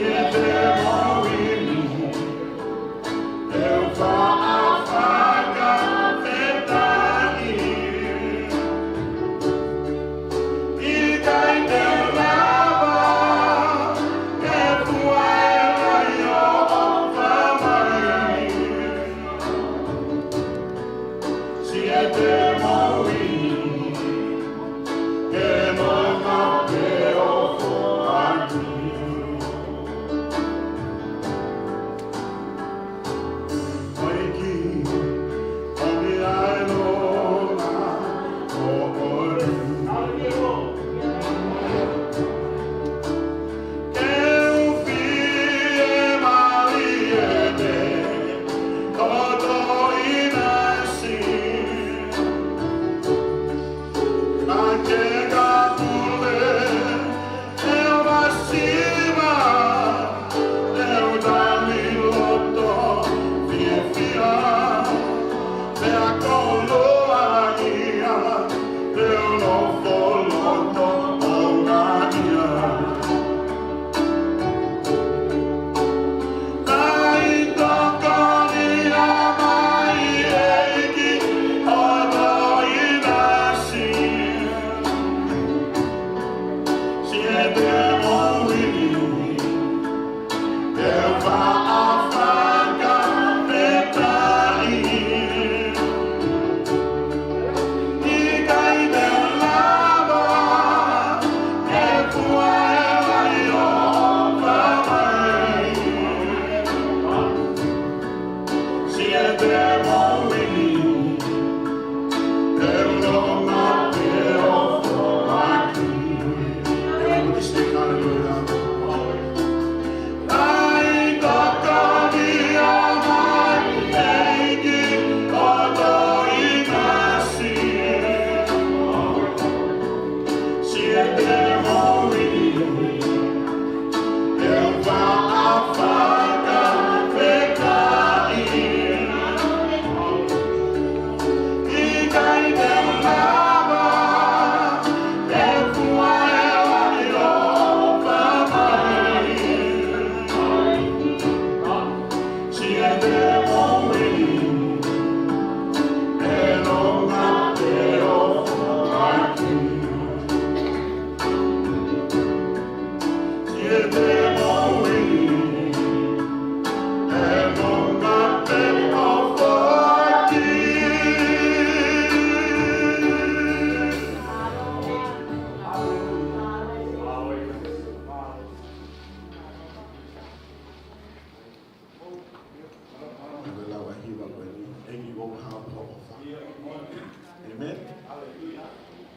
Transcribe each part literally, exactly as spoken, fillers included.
Amen.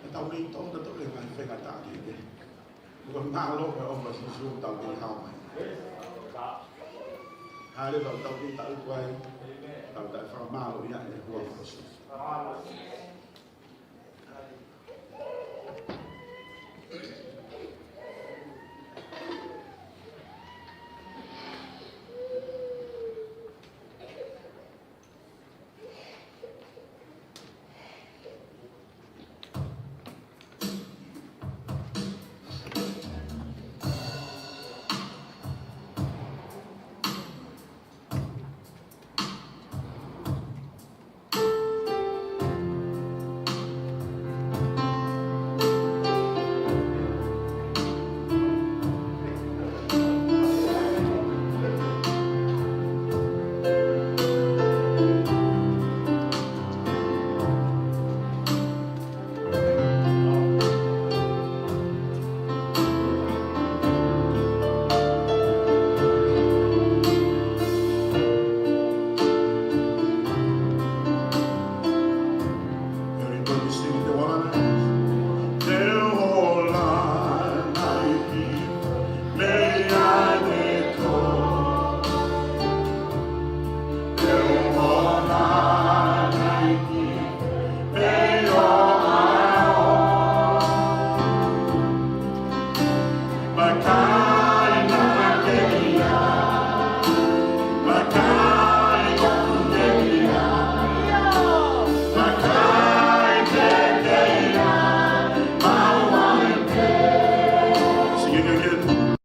ʻE tau kei tō tautolu he ngaahi faingataʻa kehekehe. Ko e mālō ʻo e ʻofa ʻa Sīsū ʻoku tau kei hao mai. Haleluia, tau kei taʻu ai. Tau taʻe fakamālō ia ʻi he huafa ʻo Sīsū. Sing it again.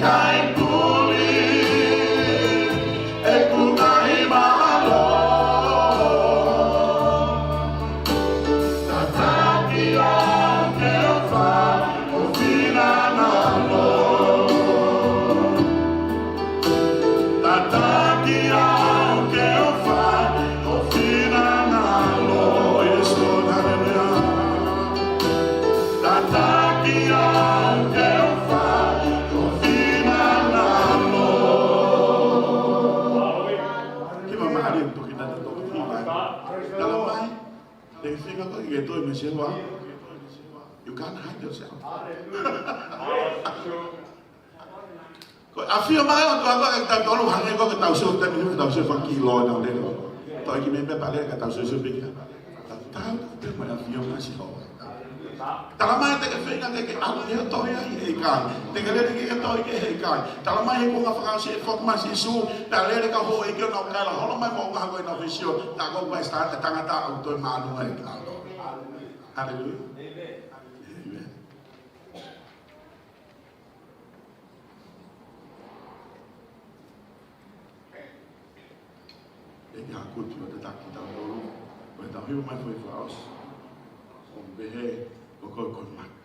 Kai puli, ʻeku ngaahi mālō. Tataki au ke u fai ho finangalo. Tataki au ke u fai ho finangalo. Yes, Lord, hallelujah. Tataki au ke u fai ho finangalo. Kiʻi māmālie toki nata toki hiva. Tala mai, te ke feinga koe ke toe mei Sihova. You can't hide yourself. Ko e ʻafio mai ʻa e ʻOtua ko ē kiate kitautolu, hangē ko ʻetau sio, taimi ni ʻoku tau sio fanga kiʻi loi ʻo lele. Toe kiʻi meʻa pē pale ka tau sio sio pē kia. Tau, tau, te mai ʻafio mai Sihova. Tala mai te ke feinga ke ke ʻalu ke ke toi ai he ʻikai. Te ke lele ke ke toi ke he ʻikai. Tala mai he kuonga fakaʻosi ʻe foki mai Sīsū. Pea lele ka hou e ke ona o kaila holo mai mo ngā ko ina fisio. Ta ko mai sta tangata au toi manu ai ka. Hallelujah. Amen. Amen. ʻE ke haku ki o te taki tau tolu, ko e tau hiu mai fai faos, ʻo pehē, ko koe ko e maka.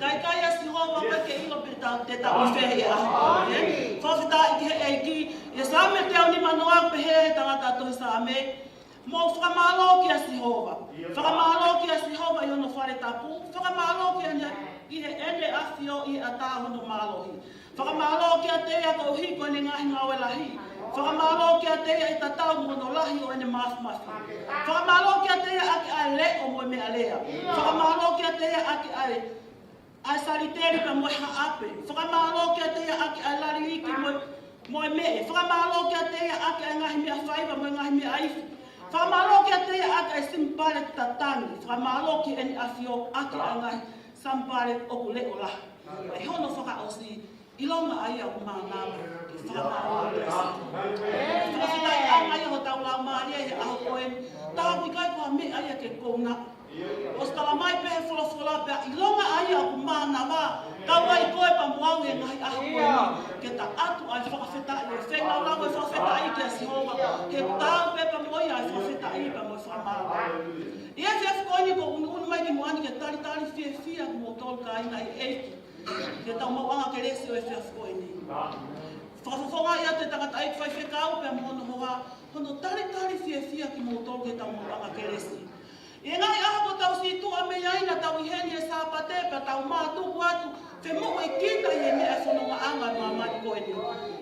Kae ʻikai ʻa Sihova pē ke ʻilo pe tau, te tau ʻi fē he ʻaho ko eni. Fakafetaʻi ki he ʻEiki. ʻI he Saame teau nimanoa pehē ʻe he tangata tohi Saame: Mou fakamālō kia Sihova. Fakamālō kia Sihova ʻi hono fale tapu. Fakamālō kia ʻene, ʻi heʻene ʻafio ʻi he ʻatā hono mālohi. Fakamālō kiate ia koeʻuhi ko ʻene ngaahi ngāue lahi. Fakamālō kiate ia ʻi he tatau mo hono lahi ʻo ʻene māfimafi. Fakamālō kiate ia ʻaki ʻa e leʻo mo e meʻalea. Fakamālō kiate ia ʻaki ʻa e, ʻa e saliteli pea mo e haʻape. Fakamālō kiate ia ʻaki ʻa e lali iiki mo e, mo e meʻe. Fakamālō kiate ia ʻaki ʻa e ngaahi meʻafaiva mo e ngaahi meʻaifi. Fakamālō kiate ia ʻaki ʻa e simipale tatangi. Fakamālō ki heʻene ʻafio ʻaki ʻa e ngaahi simipale ʻoku leʻo lahi. ʻI hono fakaʻosi, ʻilonga ʻa ia ʻoku mānava ke fakamālō. Fakafetaʻi ʻa e ngaahi ʻo hotau laumālie he ʻaho ko eni. Taha ʻoku ʻikai ko ha meʻa ia ke kouna. ʻOsi tala mai pē he folofola pea ʻilonga ʻa ia ʻoku mānava. Kau ai koe pea mo au he ngaahi ʻaho ko eni ke ta ʻatu ʻa e fakafetaʻi, ʻo fengāueʻau e fakafetaʻi kia Sihova. He tau pē pea mo ia ʻa e fakafetaʻi pea mo e fakamālō. ʻI he efiafi ko eni ʻoku ou ʻunuʻunu mai ki muʻa ni ke talitali fiefia kimoutolu kāinga ʻi he ʻEiki. Ke tau maʻu ʻa e kelesi ʻo e efiafi ko eni. Fakafofongaʻi atu e tangataʻeiki faifekau pea mo hono hoa, hono talitali fiefia kimoutolu ke tau maʻu ʻa e kelesi. ʻI he ngaahi ʻaho kuo tau sītuʻa mei ai naʻa tau ʻi heni he Sāpate pea tau mātuku atu, femoʻuekina ʻi he meʻa e fonongaʻanga ʻa e māmani ko eni.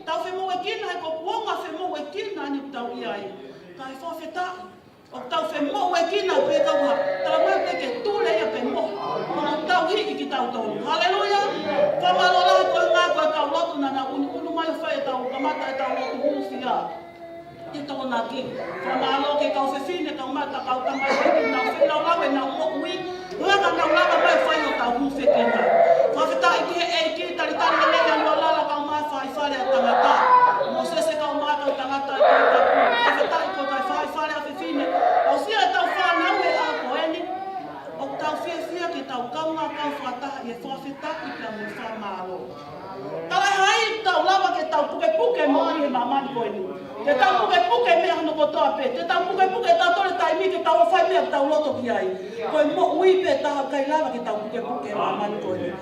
Tau femoʻuekina he ko e kuonga femoʻuekina eni ʻoku tau ʻi ai. Kae fakafetaʻi. ʻOku tau femoʻuekina pē kau ha, tala mai pē ke tule ia pē mo. ʻOku tau hiʻi kitautolu. Haleluia. Fakamālō lahi ko e ngaahi ko e kau lotu naʻa nau ʻunuʻunu mai ʻo fai ʻetau kamata ʻetau lotu hūfia. Ke tau naki. Fakamālō ki he kau fefine, kau mata, kau tamai, ʻoku nau fai lau lau ʻenau moʻui. Laka nau lava mai ʻo fai hotau hūfekina. Fakafetaʻi ki he ʻEiki, talitali lelei ʻa Lualala kae ʻumaʻā e faifale ʻa tangata. Mōsese kae ʻumaʻā e kau tangata ʻi he tapu. Fakafetaʻi ko e kau faifale ʻa fefine. ʻOsi ia ʻetau fānau he ʻaho ko eni. ʻOku tau fiefia ke tau kaungā kau fakataha ʻi he fakafetaʻi pea mo e fakamālō. Ka lahi ai, tau lava ke tau pukepuke moʻui he māmani ko eni. Te tau pukepuke meʻa hono kotoa pē. Te tau pukepuke tautolu e taimi ke tau fai meʻa tau loto ki ai. Ko e moʻui pē taha ʻikai lava ke tau pukepuke he māmani ko eni.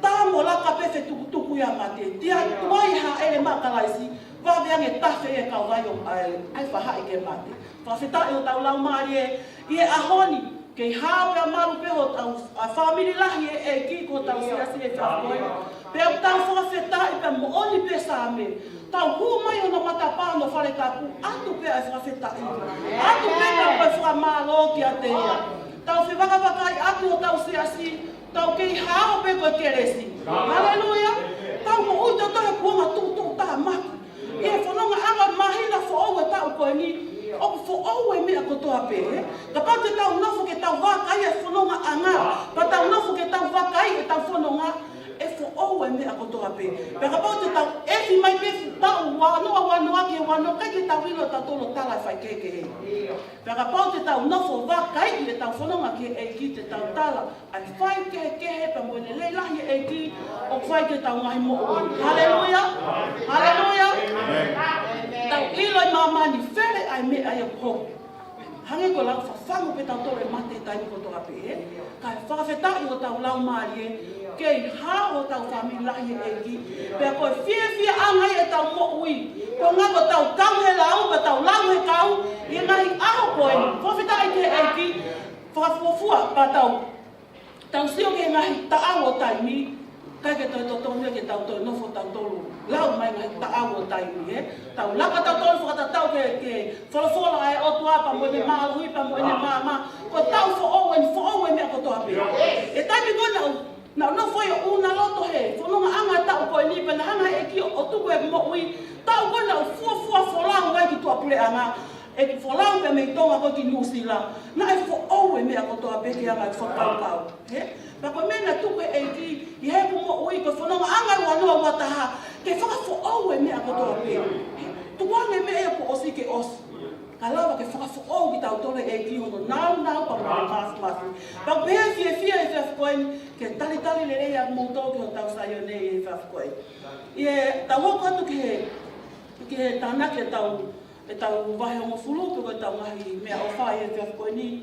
Tau mo laka pē fetukutuku ia mate. Tia tuai ha ele ma Kalaisi. Vave ange tafe e kau vai ʻo ai, ʻai fahaʻi ke mate. Fakafetaʻi hotau laumālie ʻi he ʻaho ni. Kei hao pea malu pē hotau, ʻa e fāmili lahi ʻe ʻEiki ko hotau siasi he efiafi ko eni. Pea tau fakafetaʻi pea moʻoni pē Saame. Tau hū mai hono matapā hono fale tapu, ʻatu pē ʻa e fakafetaʻi. ʻAtu pē pea ko e fakamālō kiate ia. Tau fevakavakai atu hotau siasi, tau kei hao pē ko e kelesi. Haleluia. Tau moʻui tautolu he kuonga tuʻutuʻu taha maki. ʻI he fonongaʻanga māhina foʻou e taʻu ko eni, ʻoku foʻou e meʻa kotoa pē, ē? Kapau te tau nofo ke tau vakai e fonongaʻanga, pea tau nofo ke tau vakai ʻetau fononga, ʻe foʻou e meʻa kotoa pē. Pea kapau te tau ʻefi mai pē fu taʻu ua noa, ua noa ki he ua noa, ʻikai ke tau ʻilo ʻe tautolu ʻo tala e faikehekehe. Pea kapau te tau nofo vakai ʻetau fononga ki he ʻEiki, te tau tala ʻa e faikehekehe pea mo e lelei lahi ʻa e ʻEiki ʻoku fai ki heʻetau ngaahi moʻui. Haleluia. Haleluia. Tau ʻilo ʻi māmani fele ʻa e meʻa ia ʻoku hoko. Hangē ko e lau fafangu pē tautolu e mate taimi kotoa pē, ē? Kae fakafetaʻi hotau laumālie, kei hao hotau fāmili lahi ʻa e ʻEiki. Pea ko e fiefiaʻanga ia ʻetau moʻui. Ko e ʻuhinga ko ʻetau kau he lau, pea tau lau he kau, ʻi he ngaahi ʻaho ko eni. Fakafetaʻi ki he ʻEiki, fakafuofua, pea tau Tau sio ki he ngaahi taʻau ʻo taimi, ʻikai ke toe totonu ia ke tau toe nofo tautolu lau mai ngaahi taʻau ʻo taimi, ē? Tau laka tautolu fakatatau ki he, ki he folofola ʻa e ʻOtua pea mo ʻene mālohi pea mo ʻene maama, ko e tau foʻou eni, foʻou e meʻa kotoa pē. ʻI he taimi ko ē naʻa ku Naʻa nau fai ʻo ʻuna loto he fonongaʻanga taʻu ko eni pea naʻe hanga ʻe he ʻEiki ʻo tuku e moʻui. Taʻu ko ē naʻa nau fuofua folau ai ki tuʻapuleʻanga, ʻe folau pē mei Tonga ko ē ki Nuʻusila. Naʻe foʻou e meʻa kotoa pē ke anga e fakakaukau. He? Pea ko e meʻa naʻe tuku ʻe he ʻEiki ʻi heʻeku moʻui ko e fonongaʻanga ua noa ua taha, ke fakafoʻou e meʻa kotoa pē. He? Tukuange e meʻa ia kuo ʻosi ke ʻosi. Ka lava ke fakafoʻou kitautolu ʻe he ʻEiki hono nāunau pea mo e māfimafi. Pea ʻoku pehē fiefia he efiafi ko eni ke talitali lelei ʻa moutolu ki hotau Saione ʻi he efiafi ko eni. ʻI heʻetau hoko atu ki he, ki he tānaki ʻetau, ʻetau vahe hongofulu, pe ko ʻetau ngaahi meʻaʻofa ʻi he efiafi ko eni.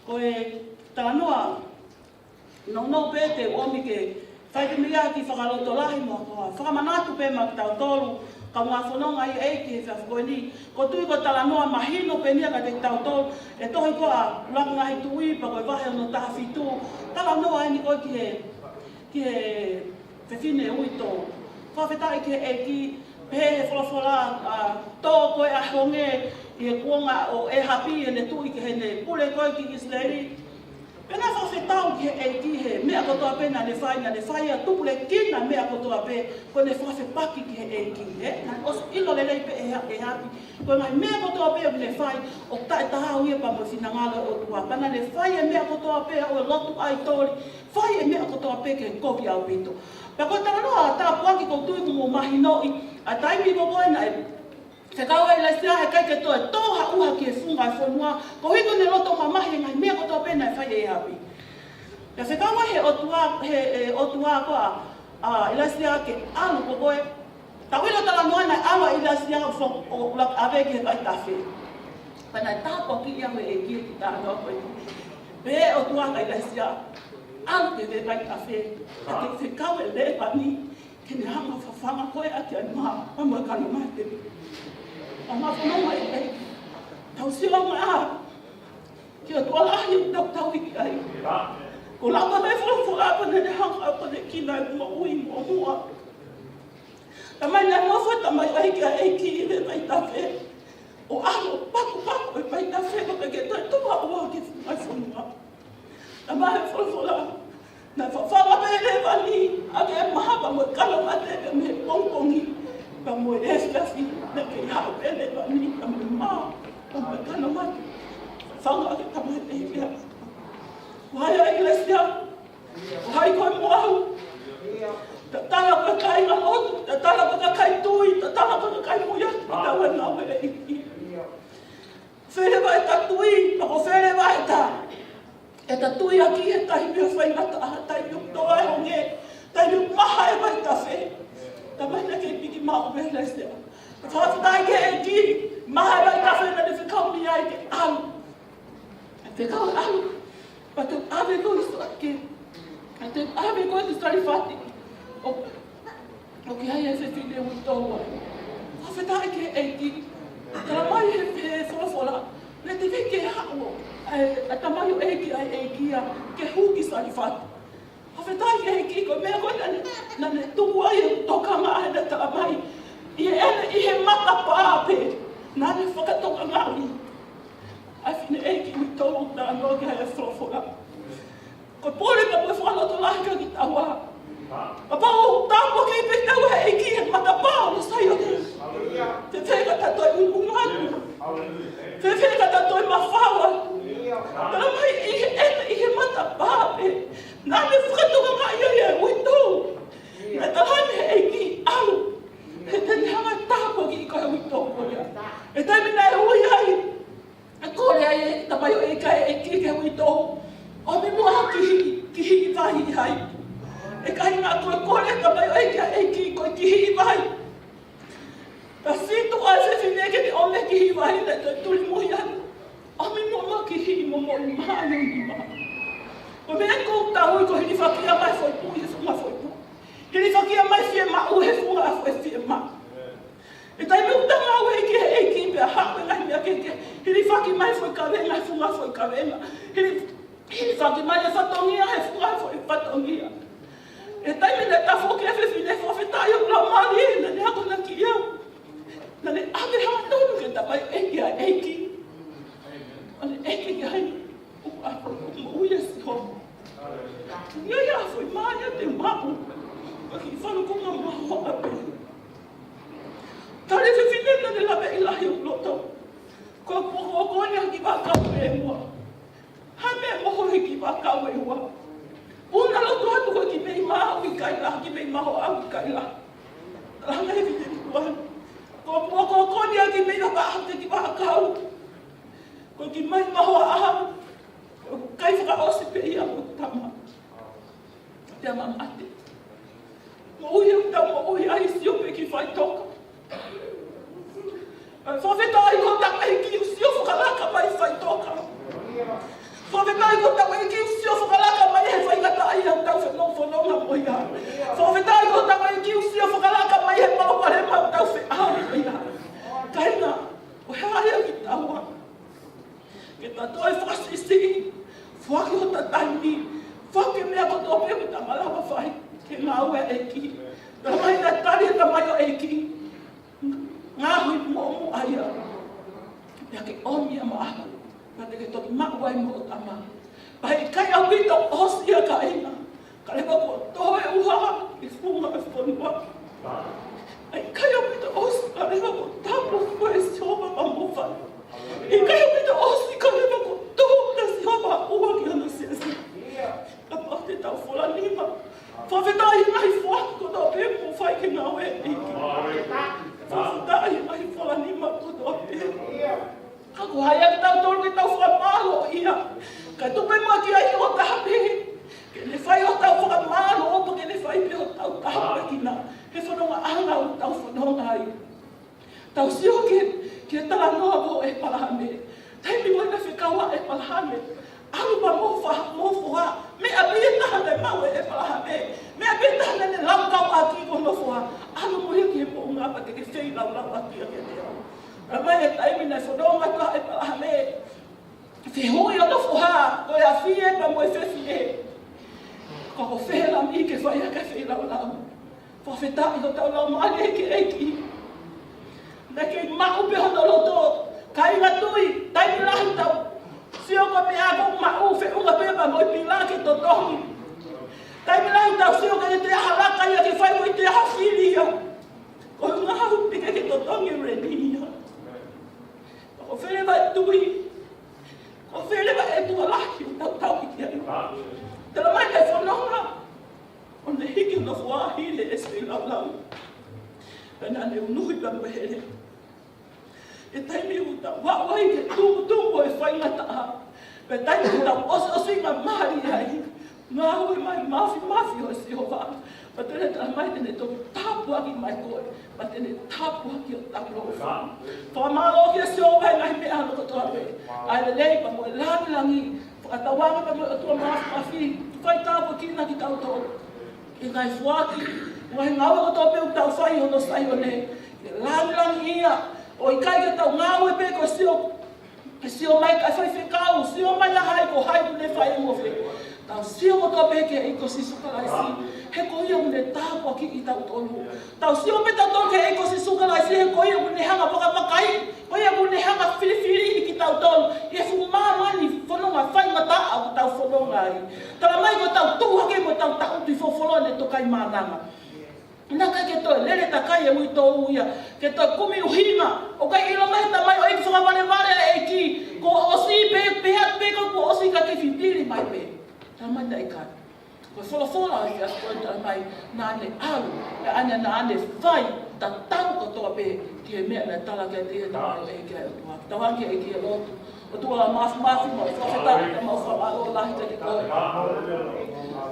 Ko e talanoa nounou pē te u ʻomi ke fai pē mei ai ha kiʻi fakalotolahi mo ha fakamanatu pē maʻa kitautolu kaungā fononga ʻi he ʻEiki he efiafi ko eni. ʻOku ou tui ko e talanoa mahino pē eni ia kiate kitautolu. ʻI he tohi ko ē ʻa ʻUluaki Ngaahi Tuʻi pea ko e vahe hono taha fitu. Talanoa eni ko ē ki he, ki he fefine uitou. Fakafetaʻi ki he ʻEiki, pehē he folofola, ʻa, tō ko ē ʻa honge ʻi he kuonga ʻo ʻĒhapi heʻene tuʻi ki heʻene pule ko ē ki ʻIsileli. Pea naʻe fakafetaʻi ki he ʻEiki he meʻa kotoa pē naʻa ne fai, naʻa ne fai ʻo tupulekina e meʻa kotoa pē, ko ʻene fakafepaki ki he ʻEiki, he? Naʻe ʻosi ʻilo lelei pē ʻe ʻĒha-, ʻĒhapi ko e ngaahi meʻa kotoa pē ʻoku ne fai, ʻoku taʻetaau ia pea mo e finangalo ʻo e ʻOtua. Pea naʻa ne fai e meʻa kotoa pē, ʻa e lotu ʻaitoli, fai e meʻa kotoa pē ke kovi ʻaupito. Pea ko e talanoa tāpuaki ʻoku ou tui kuo mou mahinoʻi, ʻa e taimi ko ē naʻe fekau ai ʻe ʻIlaisiā heʻikai ke toe tō ha ʻuha ki he funga ʻo e fonua, koeʻuhi ko ʻene loto mamahi he ngaahi meʻa kotoa pē naʻe fai ʻe ʻĒhapi. Pea fekau ai ʻe he ʻOtua, he, ʻe he ʻOtua ko ē ʻa, ʻa ʻIlaisiā ke ʻalu ko ē. Tau ʻilo talanoa naʻe ʻalu ʻa ʻIlaisiā ʻo fo-, ʻo ʻuluaki ʻave ki he vaitafe. Pea naʻe tāpuakiʻi au ʻe he ʻEiki he kiʻi talanoa ko ē. Pehē ʻe he ʻOtua kia ʻIlaisiā, ʻalu ki he vaitafe, pea ke fekau ʻe Lēvani ke ne hanga ʻo fafanga koe ʻaki ʻa e mā, pea mo e kano mate. Kaungā fononga ʻi he ʻEiki. Tau sio mai ā ki he ʻOtua lahi ʻoku tau tauhi ki ai. Ko e lau mai e folofola pea naʻa ne hanga ʻo tupulekina e moʻui mo e muʻa. Talamai naʻe nofo e tamaioʻeiki ʻa e ʻEiki ʻi he vaitafe, ʻo ʻalu ʻo pakupaku e vaitafe koeʻuhi ke toe tō ha ʻuha ki he funga ʻo e fonua. Talamai ʻe he folofola, naʻe fafanga pē ʻe Lēvani ʻaki e mā pea mo e kano mate pea mei he pongipongi pea mo e efiafi, naʻe kei haʻu pē ʻe Lēvani pea mo e mā pea mo e kano mate. Fafanga ʻaki e tamaioʻeiki. Ko hai ʻa ʻIlaisiā? Ko hai koe mo au? Tatala ko e kāingalotu, tatala ko e kakai tui, tatala ko e kakai muiaki, tatala ko e ngāue ʻa e ʻEiki. Fēfē leva ʻeta tui, pea ko fē leva ʻeta, ʻeta tui ʻaki he taimi ʻoku faingataʻa, taimi ʻoku tō ai e honge, taimi ʻoku maha e vaitafe. Talamai naʻe kei piki maʻu pē ʻe ʻIlaisiā. Fakafetaʻi ki he ʻEiki, maha e vaitafe naʻa ne fekau mei ai ke ʻalu. Fekau ʻalu, pea toe ʻave koe ki Sa-, ke, pea toe ʻave koe ki Salefati. ʻO, ʻoku ʻi ai e fefine uitou ai. Fakafetaʻi ki he ʻEiki. Talamai ʻe he, he folofola, naʻe teʻeki ke haʻu ʻa e, ʻa e tamaioʻeiki ʻa e ʻEiki ia ke hū ki Salefati. Fakafetaʻi ki he ʻEiki ko e meʻa ko ē naʻa ne, naʻa ne tuku ai e tokanga ʻa ē naʻe talamai. ʻI heʻene, ʻi he matapā pē, naʻa ne fakatokangaʻi ʻa e fineʻeiki uitou ʻoku talanoa ki ai e folofola. Ko e pole pea mo e fakalotolahi kiate kitaua. Kapau ʻoku tāpuakiʻi pē kitaua ʻe he ʻEiki he matapā ʻo Saione, fēfē ka ta toe ʻunuʻunu atu? Fēfē ka ta toe mafao atu? Talamai ʻi he, ʻi he matapā pē, naʻa ne fakatokangaʻi ai e uitou. Naʻe talamai ʻe he ʻEiki, ʻalu. He te ne hanga ʻo tāpuakiʻi koe ʻe he uitou ko ia. He taimi naʻe ui ai, ʻe kole ai e tamaioʻeiki ʻa e ʻEiki ki he uitou, ʻomi muʻa ha kihiʻi, kihiʻi vai ʻi hai. ʻE kāinga, ko e kole e tamaioʻeiki ʻa e ʻEiki ko e kihiʻi vai. Pea sio atu ʻa e fefine ke ne ʻomi e kihiʻi vai, naʻe toe tuli mui atu. ʻOmi muʻa ha kihiʻi momoʻi mā ʻi ho nima. Ko e meʻa ʻoku tau ui ko e hilifaki mai e foʻi puʻi he funga foʻi puʻi. Hilifaki mai e fiemaʻu he funga foʻi fiemaʻu. ʻI he taimi ʻoku tau ngāueʻaki ʻe he ʻEiki pea haʻu e ngaahi meʻa kehekehe, hilifaki mai e foʻi kavenga he funga foʻi kavenga. Hili-, hilifaki mai e fatongia he funga foʻi fatongia. ʻI he taimi naʻe tafoki ai e fefine, fakafetaʻi ʻoku laumālie, naʻa ne akonaki au. Naʻa ne ʻave hangatonu ki he tamaioʻeiki ʻa e ʻEiki. ʻA e ʻEiki ki ai, ʻoku ʻalu ʻo moʻui ʻa Sihova. Ia ia foʻi mā ia te loto. Ko e poko ko eni ʻa e kiʻi vaʻakau ʻe ua. Ha meʻa mo e kiʻi vaʻakau ʻe ua. Puna loto atu ko e kiʻi mei maʻu ʻikai lahi, kiʻi mei maʻu ʻikai lahi. Langa e vite ni kuan. Ko e poko ko eni ʻa e kiʻi mei maʻu ʻa e kiʻi vaʻakau. Ko e kiʻi mei maʻu ʻa e kai fakaʻosi pē ia mo e tama. Te ama mate. Moʻui ʻoku tau moʻui ai, sio pē ki faʻitoka. Fakafetaʻi ko hotau ʻEiki ʻoku sio fakalaka mai faʻitoka. Fakafetaʻi ko hotau ʻEiki ʻoku sio fakalaka mai he faingataʻaʻia ʻoku tau fenō fononga mo ia. Fakafetaʻi ko hotau ʻEiki ʻoku sio fakalaka mai he palopalema ʻoku tau feʻao mo ia. Kāinga, ko e hā ia kitaua? Ke ta toe fakasiʻisiʻi, foaki hota taimi, foaki e meʻa kotoa pē ʻoku ta malava fai, ke ngāue ʻa e ʻEiki. Talamai naʻe tali ʻe he tamaioʻeiki, ngaohi muʻomuʻa ia. Pea ke ʻomi ia maʻaku, pea te ke toki maʻu ai mo ho tama. Pea ʻikai ʻaupito ʻosi ia, kāinga. Ka leva kuo tō e ʻuha ki funga e fonua. ʻIkai ʻaupito ʻosi ka leva kuo tāpuekina ʻe Sihova ʻa e moʻui. ʻIkai ʻaupito ʻosi ka leva kuo tō ʻa Sihova ʻa e ʻuha ki hono siasi. Kapau te tau fola nima. Fakafetaʻi he ngaahi foaki kotoa pē ʻoku fai ke ngāue ʻEiki. Fakafetaʻi he ngaahi fola nima kotoa pē. Ka ko hai ʻa kitautolu ke tau fakamālōʻia? Ka tuku pē muʻa ki ai toko taha pē. Ke ne fai hotau fakamālō, pea ke ne fai pē hotau tāpuekina he fonongaʻanga ʻoku tau fononga ai. Tau sio ki he, ki he talanoa ko ʻĒpalahame. Taimi ko ē naʻe fekau ai ʻa ʻĒpalahame, ʻalu pea mo ho fa-, mo ho foha. Meʻa pē ia ʻe taha naʻe maʻu ʻe ʻĒpalahame. Meʻa pē ia ʻe taha naʻa ne laukau ʻaki ko hono foha. ʻAlu mo ia ki he moʻunga pea te ke feilaulau ʻaki ia kiate au. Talamai he taimi naʻe fononga atu ai ʻa ʻĒpalahame, fehuʻi hono foha, ko e afie pea mo e fefine, ko e fē lami ke fai ʻaki e feilaulau. Fakafetaʻi hotau laumālie ki he ʻEiki. Naʻe kei maʻu pē hono loto, kāinga tui, taimi lahi tau sio ko e meʻa ʻoku maʻu feʻunga pē pea mo e pila ke totongi. Taimi lahi tau sio ko e tea halaka ia ke fai mo e tea fili ia. Ko e ngaahi pē ke totongi e lēnī ia. Ko e fē leva e tui, ko e fē leva e ʻOtua lahi ʻoku tau tauhi ki ai. Talamai naʻe fononga, ʻo ne hiki hono foha, hili e feilaulau. Pea naʻa ne unuhi pea mo e hele. He taimi ʻoku tau aʻu ai ki he tumutumu ʻo e faingataʻa, pea taimi ʻoku tau ʻosiʻosingamālie ai, ngāue mai māfimafi ʻa Sihova, pea te ne talamai te ne toki tāpuaki mai koe, pea te ne tāpuaki hotau loto. Fakamālō kia Sihova he ngaahi meʻa hono kotoa pē. ʻA e lelei pea mo e lāngilangi, fakatauange pea mo e ʻOtua māfimafi, fai tāpuekina kitautolu. ʻI he ngaahi foaki, ngaahi ngāue kotoa pē ʻoku tau fai ʻi hono Saione, ke lāngilangiʻia, ʻo ʻikai ke tau ngāue pē ko e sio, ke sio mai ki he faifekau, sio mai ʻa hai ko hai ʻoku ne fai mo fē. Tau sio kotoa pē ki he ʻEiki ko Sīsū Kalaisi, he ko ia ʻoku ne tāpuakiʻi kitautolu. Tau sio pē tautolu ki he ʻEiki ko Sīsū Kalaisi, he ko ia ʻoku ne hanga ʻo vakavakaiʻi, ko ia ʻoku ne hanga ʻo filifiliʻi kitautolu ʻi he fuʻu māmani fononga faingataʻa ʻoku tau fononga ai. Talamai ko ʻetau tuʻu hake mo ʻetau taʻutu ʻi he folofola ʻo ne tokai mānava. Naʻe ʻikai ke toe lele takai e uitou ia, ke toe kumi ʻuhinga, ʻoku ʻikai ʻilo mai tamaioʻeiki fakavalevale ʻa e ʻEiki, kuo ʻosi pē, pehē pē kuo ʻosi ka ke fifili mai pē. Talamai naʻe ʻikai. Ko e folofola ʻo e efiafi ko eni talamai, naʻa ne ʻalu, pea naʻa ne fai, tatau kotoa pē ki he meʻa naʻe tala kiate ia ʻe he tamaioʻeiki ʻa e ʻOtua. Tauange ki he ʻEiki e lotu. ʻOtua māfimafi, mau fakafetaʻi, mau fakamālō lahi kiate koe.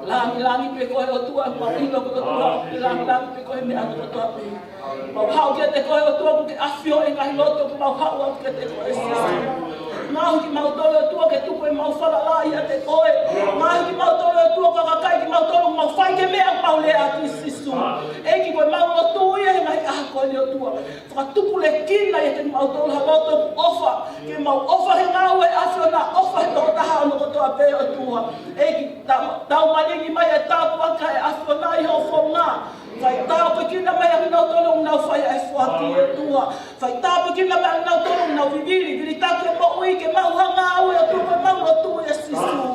Lāngilangi pē koe ʻOtua, mau ʻilo ko e ʻOtua, lāngilangi pē koe he meʻa kotoa pē. Mau haʻu kiate koe ʻOtua, ʻoku ke ʻafioʻi e ngaahi loto, ʻoku mau haʻu atu kiate koe Sīsū. Ngaohi kimautolu ʻOtua ke tuku ʻemau falala ʻiate koe. Ngaohi kimautolu ʻOtua, ʻoku ʻikai kimautolu ʻoku mau fai ki he meʻa ʻoku mau lea ʻaki Sīsū. ʻEiki ko ʻemau lotu ia he ngaahi ʻaho ko eni ʻOtua. Fakatupulekina ia kiate kimautolu ha loto ʻoku ʻofa, ke mau ʻofa he ngāue ʻa e ʻAfiona, ʻofa he tokotaha hono kotoa pē ʻOtua. ʻEiki, tau, tau malingi mai e tāpuaki ʻa e ʻAfiona ʻi hoʻo founga. Fai tāpuekina mai ʻa kinautolu ʻoku nau fai ʻa e foaki ʻOtua. Fai tāpuekina mai ʻa kinautolu ʻoku nau vivili, vilitaki e moʻui ke maʻu ha ngāue ʻOtua, ko ʻemau lotu ia Sīsū.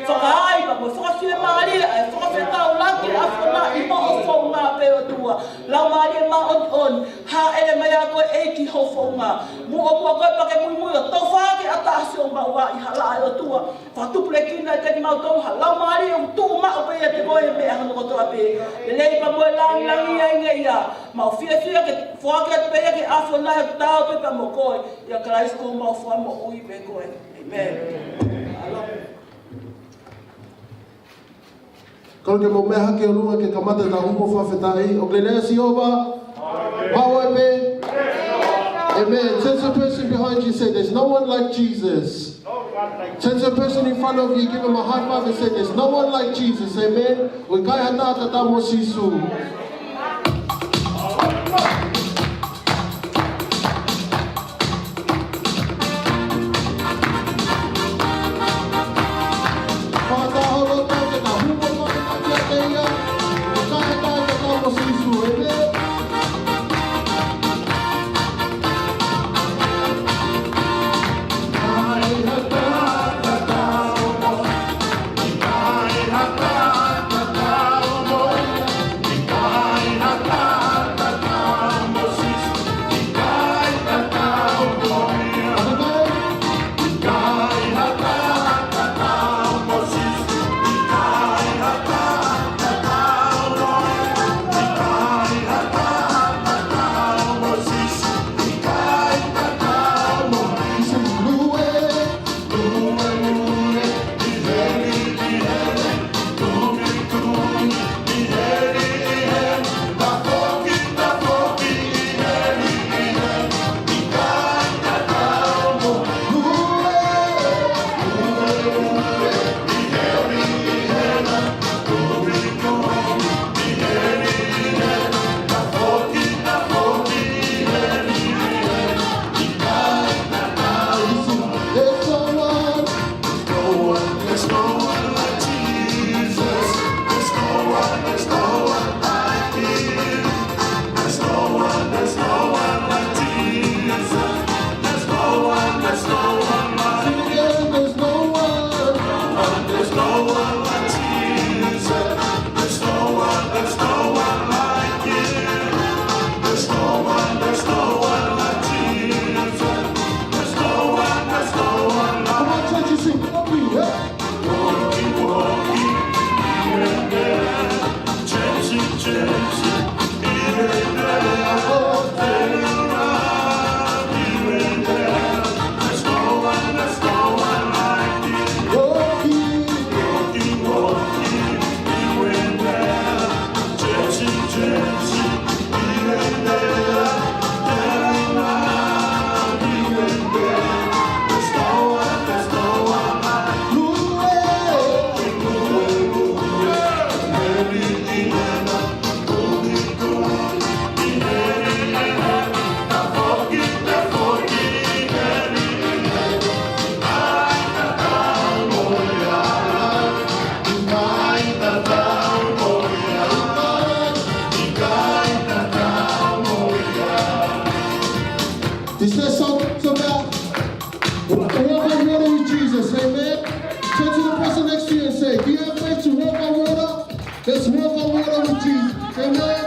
Fakaai pea mo fakafiemālie ʻa e fakafetaulaki ʻa e ʻAfiona ʻi hoʻo founga pē ʻOtua. Laumālie Māʻoniʻoni, hāʻele mai ʻa koe ʻEiki ho founga. Muʻomuʻa koe pea ke muimui ʻo tofa ke ʻatā siʻomau ʻi he hala ʻa e ʻOtua. Fakatupulekina ʻiate kimautolu ha laumālie ʻoku tuʻu maʻu pē ʻiate koe he meʻa hono kotoa pē. Lelei pea mo e langilangi ʻa e ngeia. Mau fiefia ke foaki atu pē ia ki he ʻAfiona he tau pē pea mo koe. ʻIa Kalaisi ko homau Fakamoʻui pē koe. ʻĒmeni. Kole ke mou meʻa hake ʻo lua ke kamata ʻetau hū mo e fakafetaʻi. ʻOku lelei ʻa Sihova? Maʻu ai pē? Amen. Turn to the person behind you, say, "There's no one like Jesus." Turn to the person in front of you, give him a high five and say, "There's no one like Jesus." Amen. ʻOku ʻikai ha taha tatau mo Sīsū. There's no one, there's no one like Jesus. There's no one, there's no one like him. There's no one, there's no one like Jesus. There's no one, there's no one like him. Sing again, there's no one. No one, there's no one like Jesus. There's no one, there's no one like him. There's no one, there's no one like Jesus. Come on, church, you sing. Come on, yeah. Is there some, some out? Walk on water with Jesus, amen. Turn to the person next to you and say, "Do you have faith to walk on water? Let's walk on water with Jesus." Amen.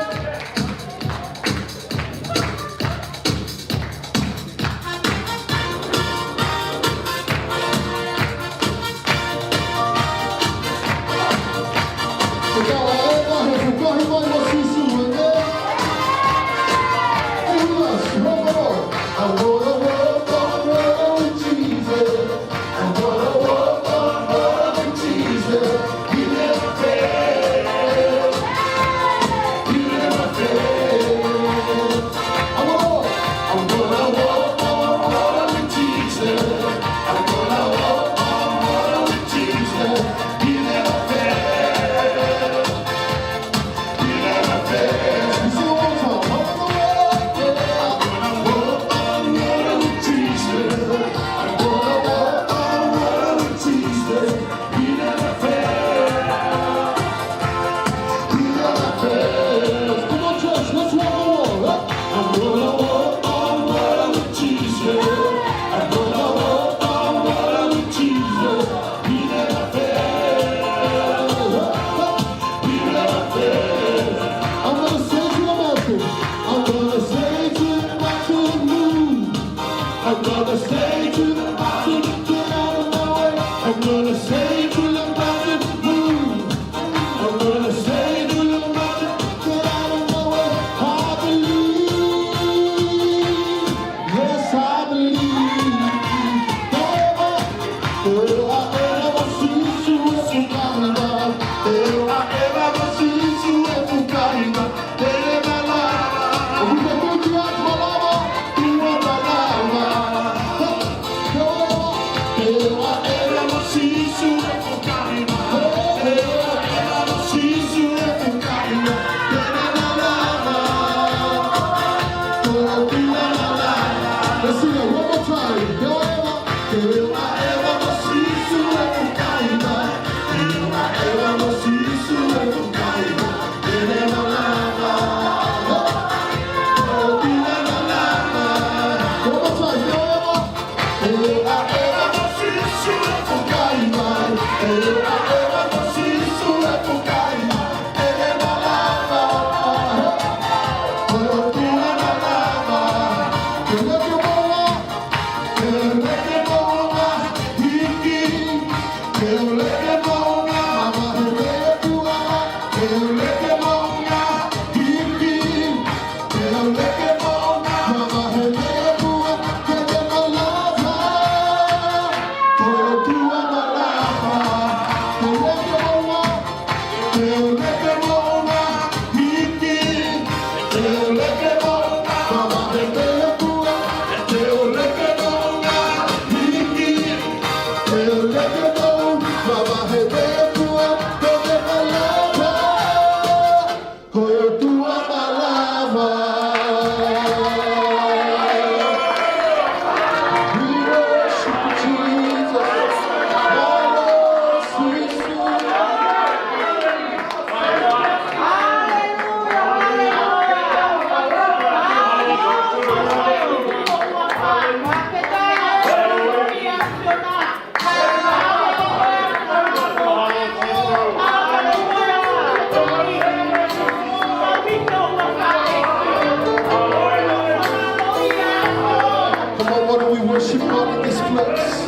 Worship God in this place.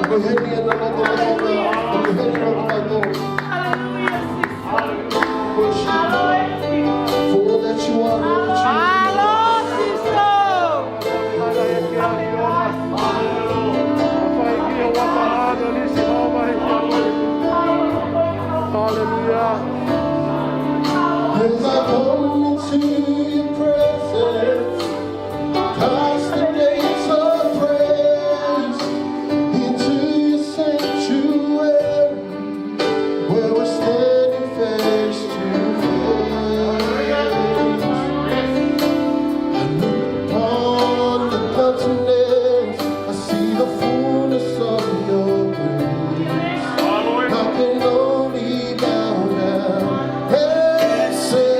Ko e heni ʻa e loto, loto, ko e heni ʻa e loto. Worship God for all that you are, Lord Jesus. Hallelujah. As I come into your presence, past the gates of praise, into your sanctuary, where we're standing face to face. I look upon the continents, I see the fullness of your grace. I can only bow down and say,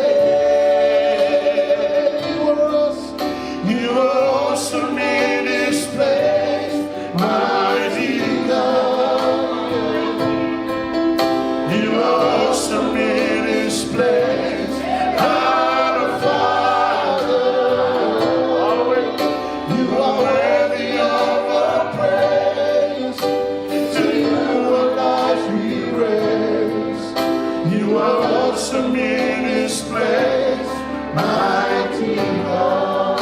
you are awesome. You are awesome in this place, mighty God. You are awesome in this place, our Father. You are worthy of our praise. To you our lives we raise. You are awesome in this place, mighty God.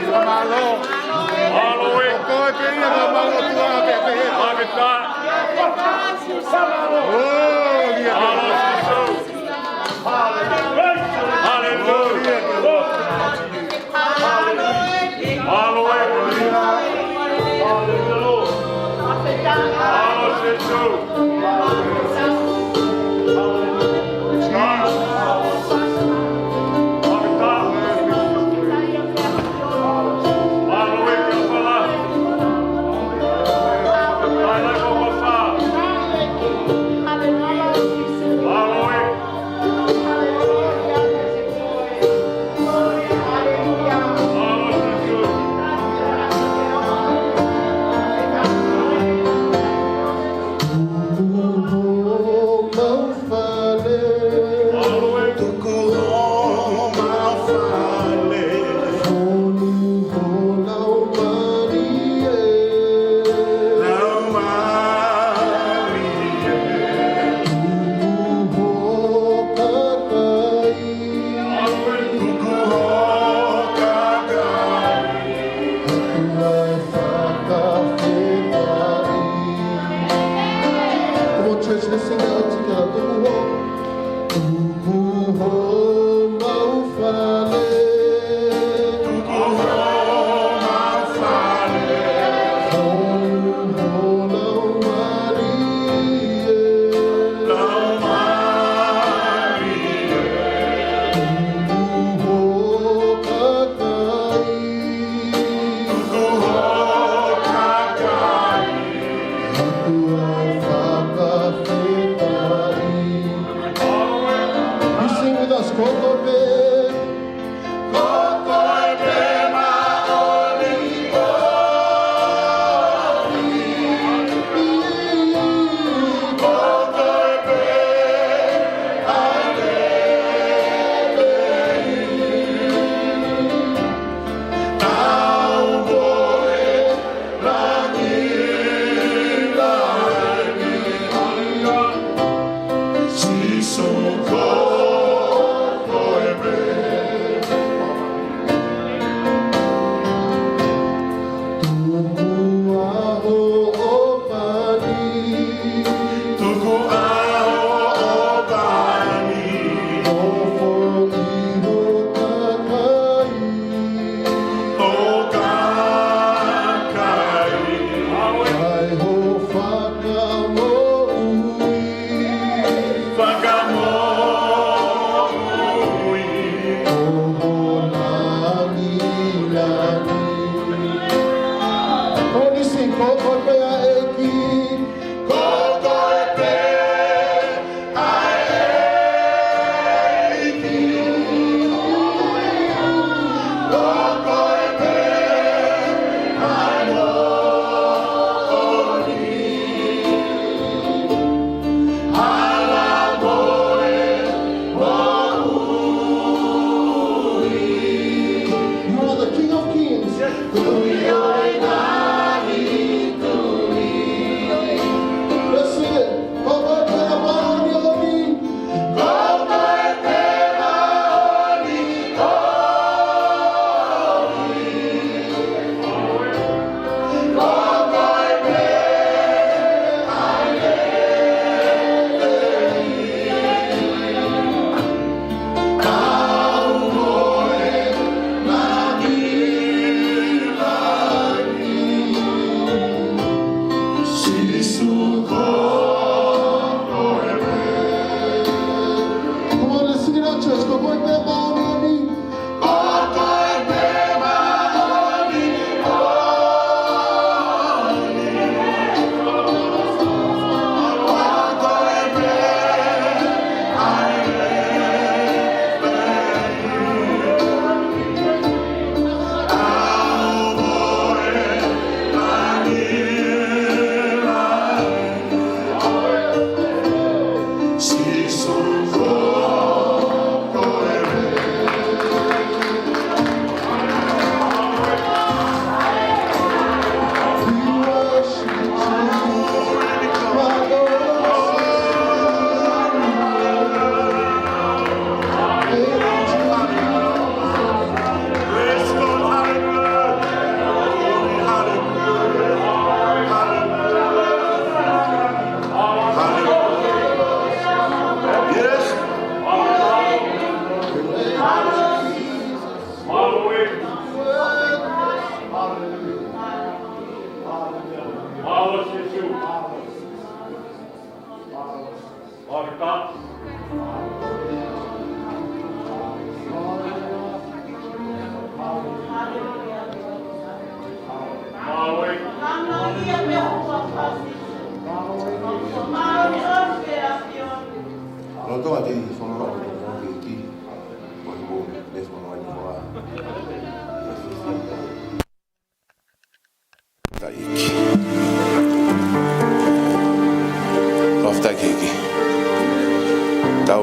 Mālō. Mālō ē. Ko koe pē ia ka mālō tuā pē pē. Mālō ē. Mālō ē. Hallelujah. Hallelujah. Hallelujah. Hallelujah.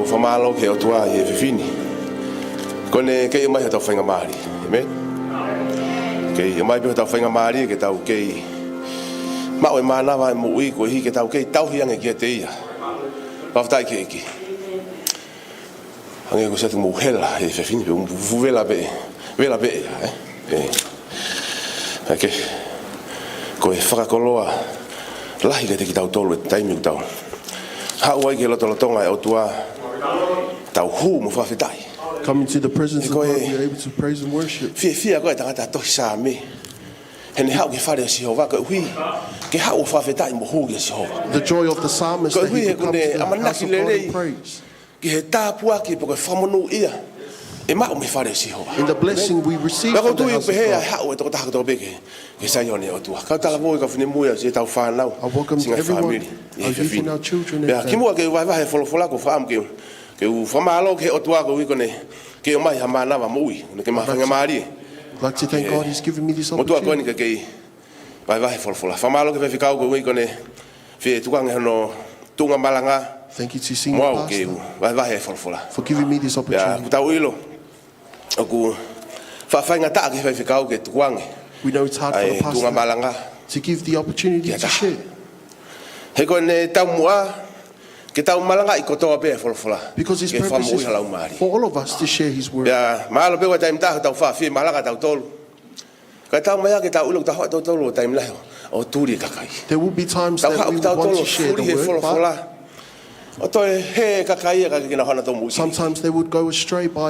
Fakamālō ki he ʻOtua ʻi he efiafi ni. Ko ʻene kei ʻomai hotau faingamālie. Amen. Kei ʻomai pē hotau faingamālie ke tau kei maʻu e mānava e moʻui koeʻuhi ke tau kei tauhi ange kiate ia. Fakafetaʻi ki he ʻEiki. Hangē ko e sati mo hela he efiafi ni pe u fuʻu vela pē. Vela pē ia, ē? ʻE. ʻAke. Ko e fakakoloa lahi kiate kitautolu e taimi ʻoku tau haʻu ai ki he lotolotonga e ʻOtua. Tau hū mo fakafetaʻi. Coming to the presence of God, we are able to praise and worship. Fiefia ko e tangata tohi Saame. Heʻene haʻu ki he fale ʻo Sihova koeʻuhi ke haʻu ʻo fakafetaʻi mo hū kia Sihova. The joy of the psalmist that he could come to the house of God and praise. Koeʻuhi he ʻoku ne ʻamanaki lelei ki he tāpuaki pe ko e fakamonūʻia ʻe maʻu mei he fale ʻo Sihova. In the blessing we receive from the house of God. Pea ʻoku ou tui ʻoku pehē ʻa e haʻu e tokotaha kotoa pē ki he, ki he Saione ʻo e ʻOtua. Kau talavou, kau finemui, ʻa e siʻi tau fānau, siʻi ngaahi fāmili ʻi he efiafi ni. I welcome everyone, our youth and our children and family. Pea kimuʻa ke u vahevahe e folofola, ʻoku ou fakaʻamu ke u, ke u fakamālō ki he ʻOtua koeʻuhi ko ʻene kei ʻomai ha mānava moʻui, ʻene kei ʻomai ha faingamālie. I'd like to thank God he's given me this opportunity. Motuʻa ko eni ke kei vahevahe e folofola. Fakamālō ki he faifekau koeʻuhi ko ʻene fie tukuange hono tuʻunga malanga. Thank you to Senior Pastor. Mo au ke u vahevahe e folofola. For giving me this opportunity. Pea ʻoku tau ʻilo ʻoku faʻa faingataʻa ki he faifekau ke tukuange. We know it's hard for the pastor to give the opportunity to share. ʻA e tuʻunga malanga ki ha taha. He ko ʻene taumuʻa ke tau malangaʻi kotoa pē e folofola. Because his purpose is for all of us to share his word. Ke faʻa moʻui hala ʻo mālie. Pea mahalo pē ʻoku ʻi ai e taimi ʻe taha ʻoku tau faʻa fie malanga tautolu. Kae taumaiā ke tau ʻilo ʻoku tau haʻu tautolu ʻo taimi lahi ʻo tuli e kakai. There will be times that we would want to share the word, but sometimes they would go astray by our words. Tau haʻu kitautolu ʻo fuli he folofola. ʻO toe hē e kakai ia ka ke nau hana tō moʻui.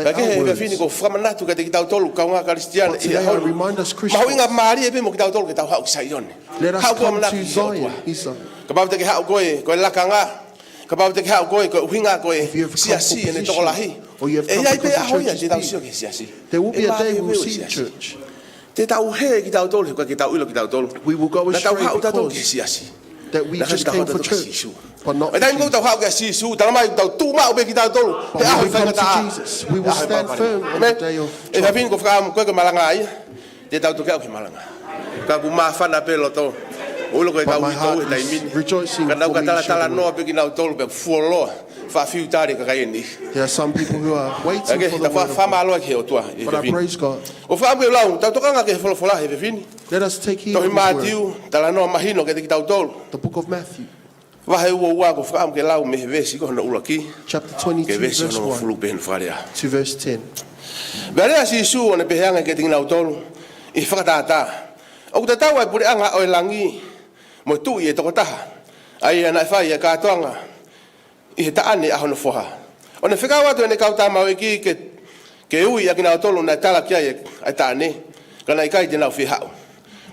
Pea ki he efiafi ni ʻoku ou fakamanatu kiate kitautolu kāinga Kalisitiane ʻi he ʻaho ni. But today I remind us Christians, mahuʻinga mālie pē mo kitautolu ke tau haʻu ki Saione. Let us come to Zion, his son. Haʻu ke malangaʻi e ʻOtua. Kapau te ke haʻu koe, ko e lakanga. Kapau te ke haʻu koe, ko e ʻuhinga ko e siasi ʻene tokolahi. If you have come for position, or you have come because of church's view, ʻe ʻi ai pē ʻaho ia te tau sio ki he siasi. There will be a day we will see the church. ʻE maʻa pē ʻaho ia te tau sio ki he siasi. They will be a day we will see church. Te tau hē kitautolu, he ʻoku ʻikai ke tau ʻilo kitautolu. Naʻa tau haʻu tautolu ki he siasi. But we just came for church, but not for Jesus. Naʻe ʻikai ke tau haʻu kia Sīsū, talamai ʻoku tau tuʻu maʻu pē kitautolu he ʻaho e faingataʻa. But when we come to Jesus, we will stand firm on the day of trouble. Amen. ʻE, efiafi ni ʻoku ou fakaʻamu ko koe ke malanga ia. Te tau toki aʻu ki he malanga. Ka ʻoku māfana pē loto. ʻOku ou ʻilo ko e kau uitou he taimi ni. But my heart is rejoicing for me sharing the word. Ka nau ka talatalanoa pē kinautolu pē fuoloa. Faʻa fiutali e kakai ni. There are some people who are waiting for the word of God. ʻAke, tau fakamālō ki he ʻOtua he efiafi ni. But I praise God. ʻOku ou fakaʻamu ke lau, tau tokanga ki he folofola he efiafi ni. Let us take heed of his word. Tohi Mātiu, talanoa mahino kiate kitautolu. The book of Matthew. Vahe uaua, ʻoku ou fakaʻamu ke lau mei he veesi ko hono ʻuluaki. Chapter twenty-two, verse one. Ki he veesi hono hongofulu pē hono fakalea. To verse ten. Pea lea ʻa Sīsū ʻo ne pehē ange kiate kinautolu ʻi he fakatātā. ʻOku tatau ʻa e puleʻanga ʻo e langi mo e tuʻi ʻe toko taha. ʻA ia naʻe fai ʻa e kātoanga ʻi he taʻane ʻa hono foha. ʻO ne fekau atu ʻene kau tamaioʻeiki ke, ke ui ʻa kinautolu naʻe tala ki ai ʻa e taʻane, ka naʻe ʻikai te nau fie haʻu.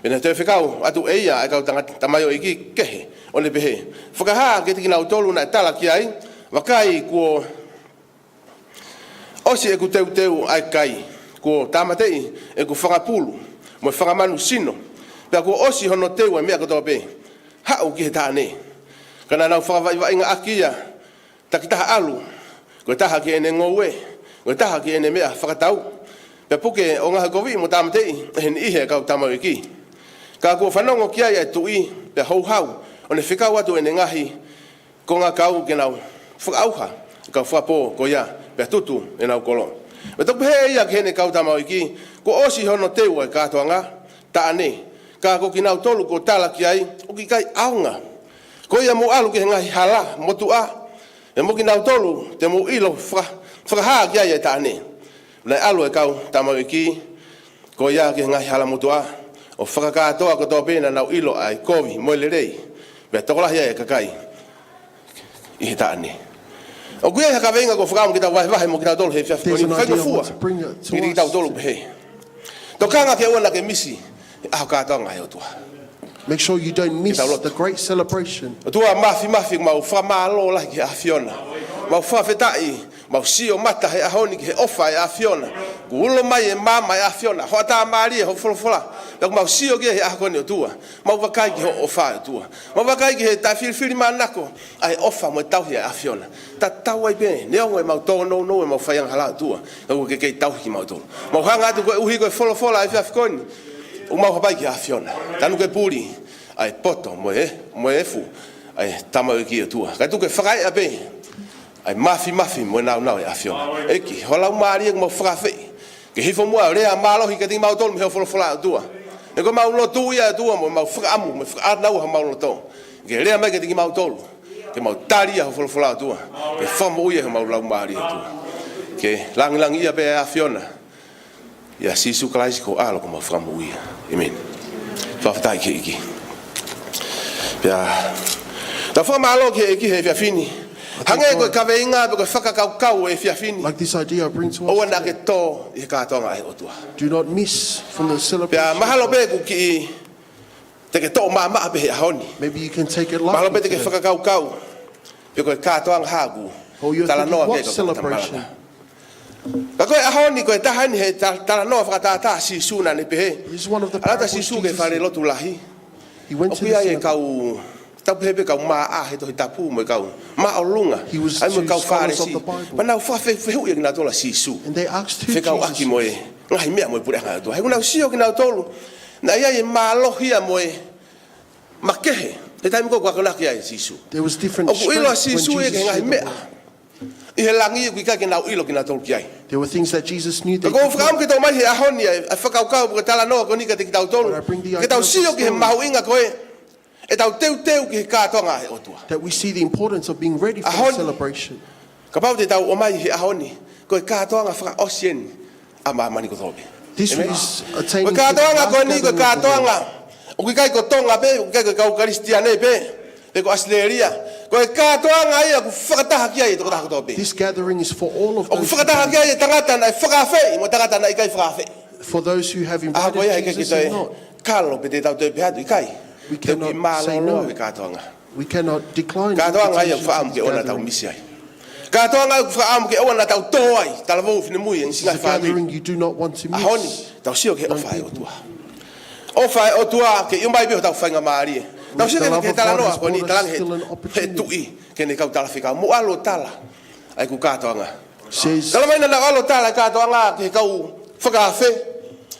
Pea naʻe toe fekau atu ʻe ia ʻa e kau tanga-, tamaioʻeiki kehe, ʻo ne pehē, Fakahā kiate kinautolu naʻe tala ki ai, Vakai, kuo ʻosi ʻeku teuteu ʻa e kai, kuo tāmateʻi ʻeku fanga pulu mo e fanga manu sino, pea kuo ʻosi hono teu ʻa e meʻa kotoa pē. Haʻu ki he taʻane. Ka naʻa nau fakavaʻivaʻingaʻaki ia, Takitaha ʻalu, ko e taha ki heʻene ngoue, ko e taha ki heʻene meʻa fakatau. Pea puke ʻo ngaohikoviʻi mo tāmateʻi ʻe he niʻihi ʻa e kau tamaioʻeiki. Ka kuo fanongo ki ai ʻa e tuʻi, pea houhau, ʻo ne fekau atu ʻene ngaahi kongakau ke nau fakaʻauha ʻa e kau fakapō ko ia, pea tutu ʻenau kolo. Pea toki pehē ʻe ia ki heʻene kau tamaioʻeiki, Kuo ʻosi hono teu ʻa e kātoanga, taʻane, ka ko kinautolu kuo tala ki ai, ʻoku ʻikai ʻaonga. Ko ia mou ʻalu ki he ngaahi hala motuʻa, pea mo kinautolu te mou ʻilo faka-, fakahā ki ai ʻa e taʻane. Naʻe ʻalu e kau tamaioʻeiki ko ia ki he ngaahi hala motuʻa, ʻo fakakātoa kotoa pē naʻa nau ʻilo ʻa e kovi mo e lelei, pea tokolahi ai e kakai ʻi he taʻane. ʻOku ʻi ai ha kaveinga ʻoku ou fakaʻamu ke tau vahevahe mo kitautolu he efiafi ko eni. There's an idea I want to bring it to us. Faingofua kiate kitautolu pehē. Tokanga ke ʻoua naʻa ke misi e ʻaho kātoanga ʻa e ʻOtua. Make sure you don't miss the great celebration. Ke tau lotu. ʻOtua Māfimafi, ʻoku mau fakamālō lahi ki he ʻAfiona. Mau fakafetaʻi, mau sio mata he ʻaho ni ki he ʻofa ʻa e ʻAfiona. Kuo ulo mai e maama ʻa e ʻAfiona, hoʻatā mālie hoʻo folofola. Pea ʻoku mau sio ki ai he ʻaho ko eni ʻOtua. Mau vakai ki hoʻo ʻofa ʻOtua. Mau vakai ki he taʻefilifilimānako ʻa e ʻofa mo e tauhi ʻa e ʻAfiona. Tatau ai pē, neongo ʻemau tōnounou, ʻemau faiangahala ʻOtua, ka ʻoku ke kei tauhi kimautolu. Mau hanga atu koeʻuhi ko e folofola ʻa e efiafi ko eni, ʻoku mau hapai ki he ʻAfiona. Tanu ke puli ʻa e poto mo e, mo e efu ʻa e tamaioʻeiki ʻOtua. Kae tuku ke fakaeʻa pē ʻa e māfimafi mo e nāunau ʻa e ʻAfiona. ʻEiki, ho Laumālie ke mau fakaafeʻi ke hifo muʻa ʻo lea mālohi kiate kimautolu mei hoʻo folofola, ʻOtua. He ko ʻemau lotu ia, ʻOtua, mo ʻemau fakaʻamu, mo e fakaʻānaua homau loto ke lea mai kiate kimautolu, ke mau tali ʻa hoʻo folofola, ʻOtua, ke fakamoʻui ʻa homau laumālie, ʻOtua. Ke langilangiʻia pē ʻa e ʻAfiona. ʻIa Sīsū Kalaisi ko ho ʻAlo ko homau Fakamoʻui ia. ʻĒmeni. Fakafetaʻi ki he ʻEiki. Pea tau fakamālō ki he ʻEiki he efiafi ni. Hangē ko e kaveinga pe ko e fakakaukau ʻo e efiafi ni, Like this idea I bring to us ʻoua naʻa ke toʻo ʻi he kātoanga ʻa e ʻOtua. Do not miss from the celebration. Pea mahalo pē ʻoku kiʻi te ke toʻo maʻamaʻa pē he ʻaho ni. Maybe you can take it lightly today. Mahalo pē te ke fakakaukau pe ko e kātoanga hā ʻoku talanoa ki ai ʻa e kau tangata malanga. Or you're thinking, "What celebration?" Ka ko e ʻaho ni, ko e taha eni he ta-, talanoa fakatātā ʻa Sīsū naʻa ne pehē. This is one of the parables Jesus did. ʻAlu atu ʻa Sīsū ki he fale lotu lahi. He went to the synagogue. ʻOku ʻi ai e kau, tau pehē pē kau māʻa he Tohi Tapu mo e kau māʻolunga. He was to scholars of the Bible. ʻAi mo e kau Fālesi. Pea nau fakafehuʻi ʻa kinautolu ʻa Sīsū. And they asked who Jesus was. Fekauʻaki mo e ngaahi meʻa mo e puleʻanga ʻo e ʻOtua. He ʻoku nau sio kinautolu naʻe ʻi ai e mālohi ia mo e makehe he taimi ko ē ʻoku akonaki ai ʻa Sīsū. There was different strength when Jesus shared the word. ʻOku ʻilo ʻa Sīsū ia ki he ngaahi meʻa ʻi he langi ʻoku ʻikai ke nau ʻilo kinautolu ki ai. There were things that Jesus knew they did not. Ka ʻoku ou fakaʻamu ke toʻo mai he ʻaho ni ʻa e, ʻa e fakakaukau pe ko e talanoa ko eni kiate kitautolu. But I bring the idea of the story. Ke tau sio ki he mahuʻinga ko ē ʻetau teuteu ki he kātoanga ʻa e ʻOtua. That we see the importance of being ready for the celebration. ʻAho ni. Kapau te tau ʻomai he ʻaho ni, ko e kātoanga fakaʻosi eni ʻa māmani kotoa pē. This is attaining to the life gathering of the world. ʻĒmeni. Ko e kātoanga ko eni, ko e kātoanga ʻoku ʻikai ko Tonga pē, ʻoku ʻikai ko e kau Kalisitiane pē, pe ko ʻAositelēlia. Ko e kātoanga ia ʻoku fakataha ki ai e tokotaha kotoa pē. This gathering is for all of those who believe. ʻOku fakataha ki ai e tangata naʻe fakaafeʻi mo e tangata naʻe ʻikai fakaafeʻi. For those who have invited Jesus and not. ʻA ko ia he ʻikai ke toe kalo pe te tau toe pehē atu ʻikai. We cannot say no. Te u kiʻi mālōlō he kātoanga. We cannot decline the invitation to this gathering. Kātoanga ia ʻoku fakaʻamu ke ʻoua naʻa tau misi ai. Kātoanga ia ʻoku fakaʻamu ke ʻoua naʻa tau tō ai, talavou, finemui, ʻa e ngaahi fāmili. This is a gathering you do not want to miss. ʻAho ni, tau sio ki he ʻofa ʻa e ʻOtua. Young people. ʻOfa ʻa e ʻOtua ke ʻomai pē hotau faingamālie. Tau sio ki he talanoa ko eni, talaange he, he tuʻi ki heʻene kau talafekau, mou ʻalu ʻo tala ʻa ʻeku kātoanga. With the love of God, what is still an opportunity. Says, tala mai naʻa nau ʻalu ʻo tala e kātoanga ki he kau fakaafe,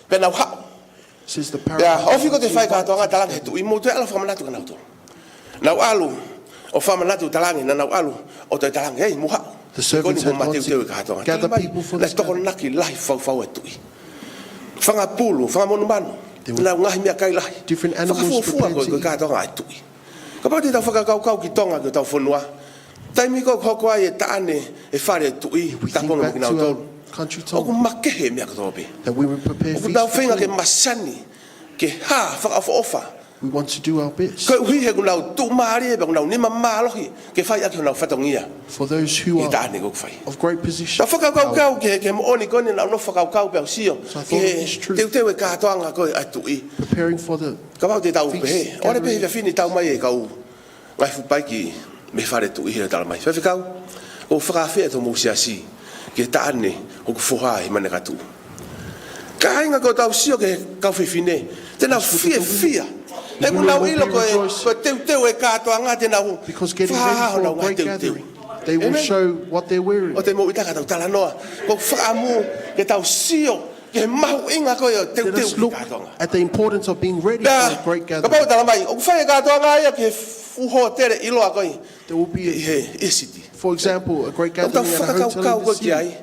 pea nau haʻu. Says the parable. Pea ofi ko ē ke fai kātoanga, talaange he tuʻi, mou toe ʻalu ʻo fakamanatu kia nautolu. Nau ʻalu ʻo fakamanatu, talaange naʻa nau ʻalu ʻo toe talaange, "Hei, mou haʻu." The servants had gone to gather people for this gathering. Ko eni kuo ma teuteu e kātoanga. Talamai naʻe tokonaki lahi fau fau e tuʻi. Fanga pulu, fanga monumanu. There were different animals prepared to eat. Nau ngaahi meʻakai lahi. Fakafuofua ko e, ko e kātoanga ʻa e tuʻi. Kapau te tau fakakaukau ki Tonga, ki hotau fonua. Taimi ko ē ʻoku hoko ai e taʻane e fale tuʻi, tāpuni kinautolu. If we think back to our country, Tonga, ʻoku makehe e meʻa kotoa pē. That we would prepare feast for food. ʻOku nau feinga ke masani, ke hā fakaʻofoʻofa. We want to do our best. Koeʻuhi he ʻoku nau tuʻumālie pea ʻoku nau nima mālohi ke fai ʻaki honau fatongia. For those who are of great position. ʻI he taʻane ʻoku fai. Tau fakakaukau ki he, ki he moʻoni ko eni naʻa nau fakakaukau pea u sio. So I thought of this truth. Ki he teuteu e kātoanga ko ē ʻa e tuʻi. Preparing for the feast gathering. Kapau te tau pehē, ʻoua ʻe pehē he efiafi ni tau mai e kau ngaahi fuʻu paiki mei he fale tuʻi he talamai, "Faifekau, ʻoku ou fakaafeʻi atu homou siasi ki he taʻane hoku foha ʻi Manakatuʻu." Kāinga, ko ʻetau sio ki he kau fefine, te nau fiefia. He ʻoku nau ʻilo ko e, ko e teuteu e kātoanga te nau fakahā honau ngaahi teuteu. Because getting ready for a great gathering, they will show what they're wearing. ʻĒmeni. ʻOua te mou ʻita ka tau talanoa. ʻOku ou fakaʻamu ke tau sio ki he mahuʻinga ko ē ʻo e teuteu ki he kātoanga. Let us look at the importance of being ready for a great gathering. Pea kapau talamai, ʻoku fai e kātoanga ia ki he fuʻu hōtele ʻiloa ko ē. There will be a, ʻi he, ʻi he siti. For example, a great gathering at a hotel in the city. ʻOku tau fakakaukau ko ē ki ai.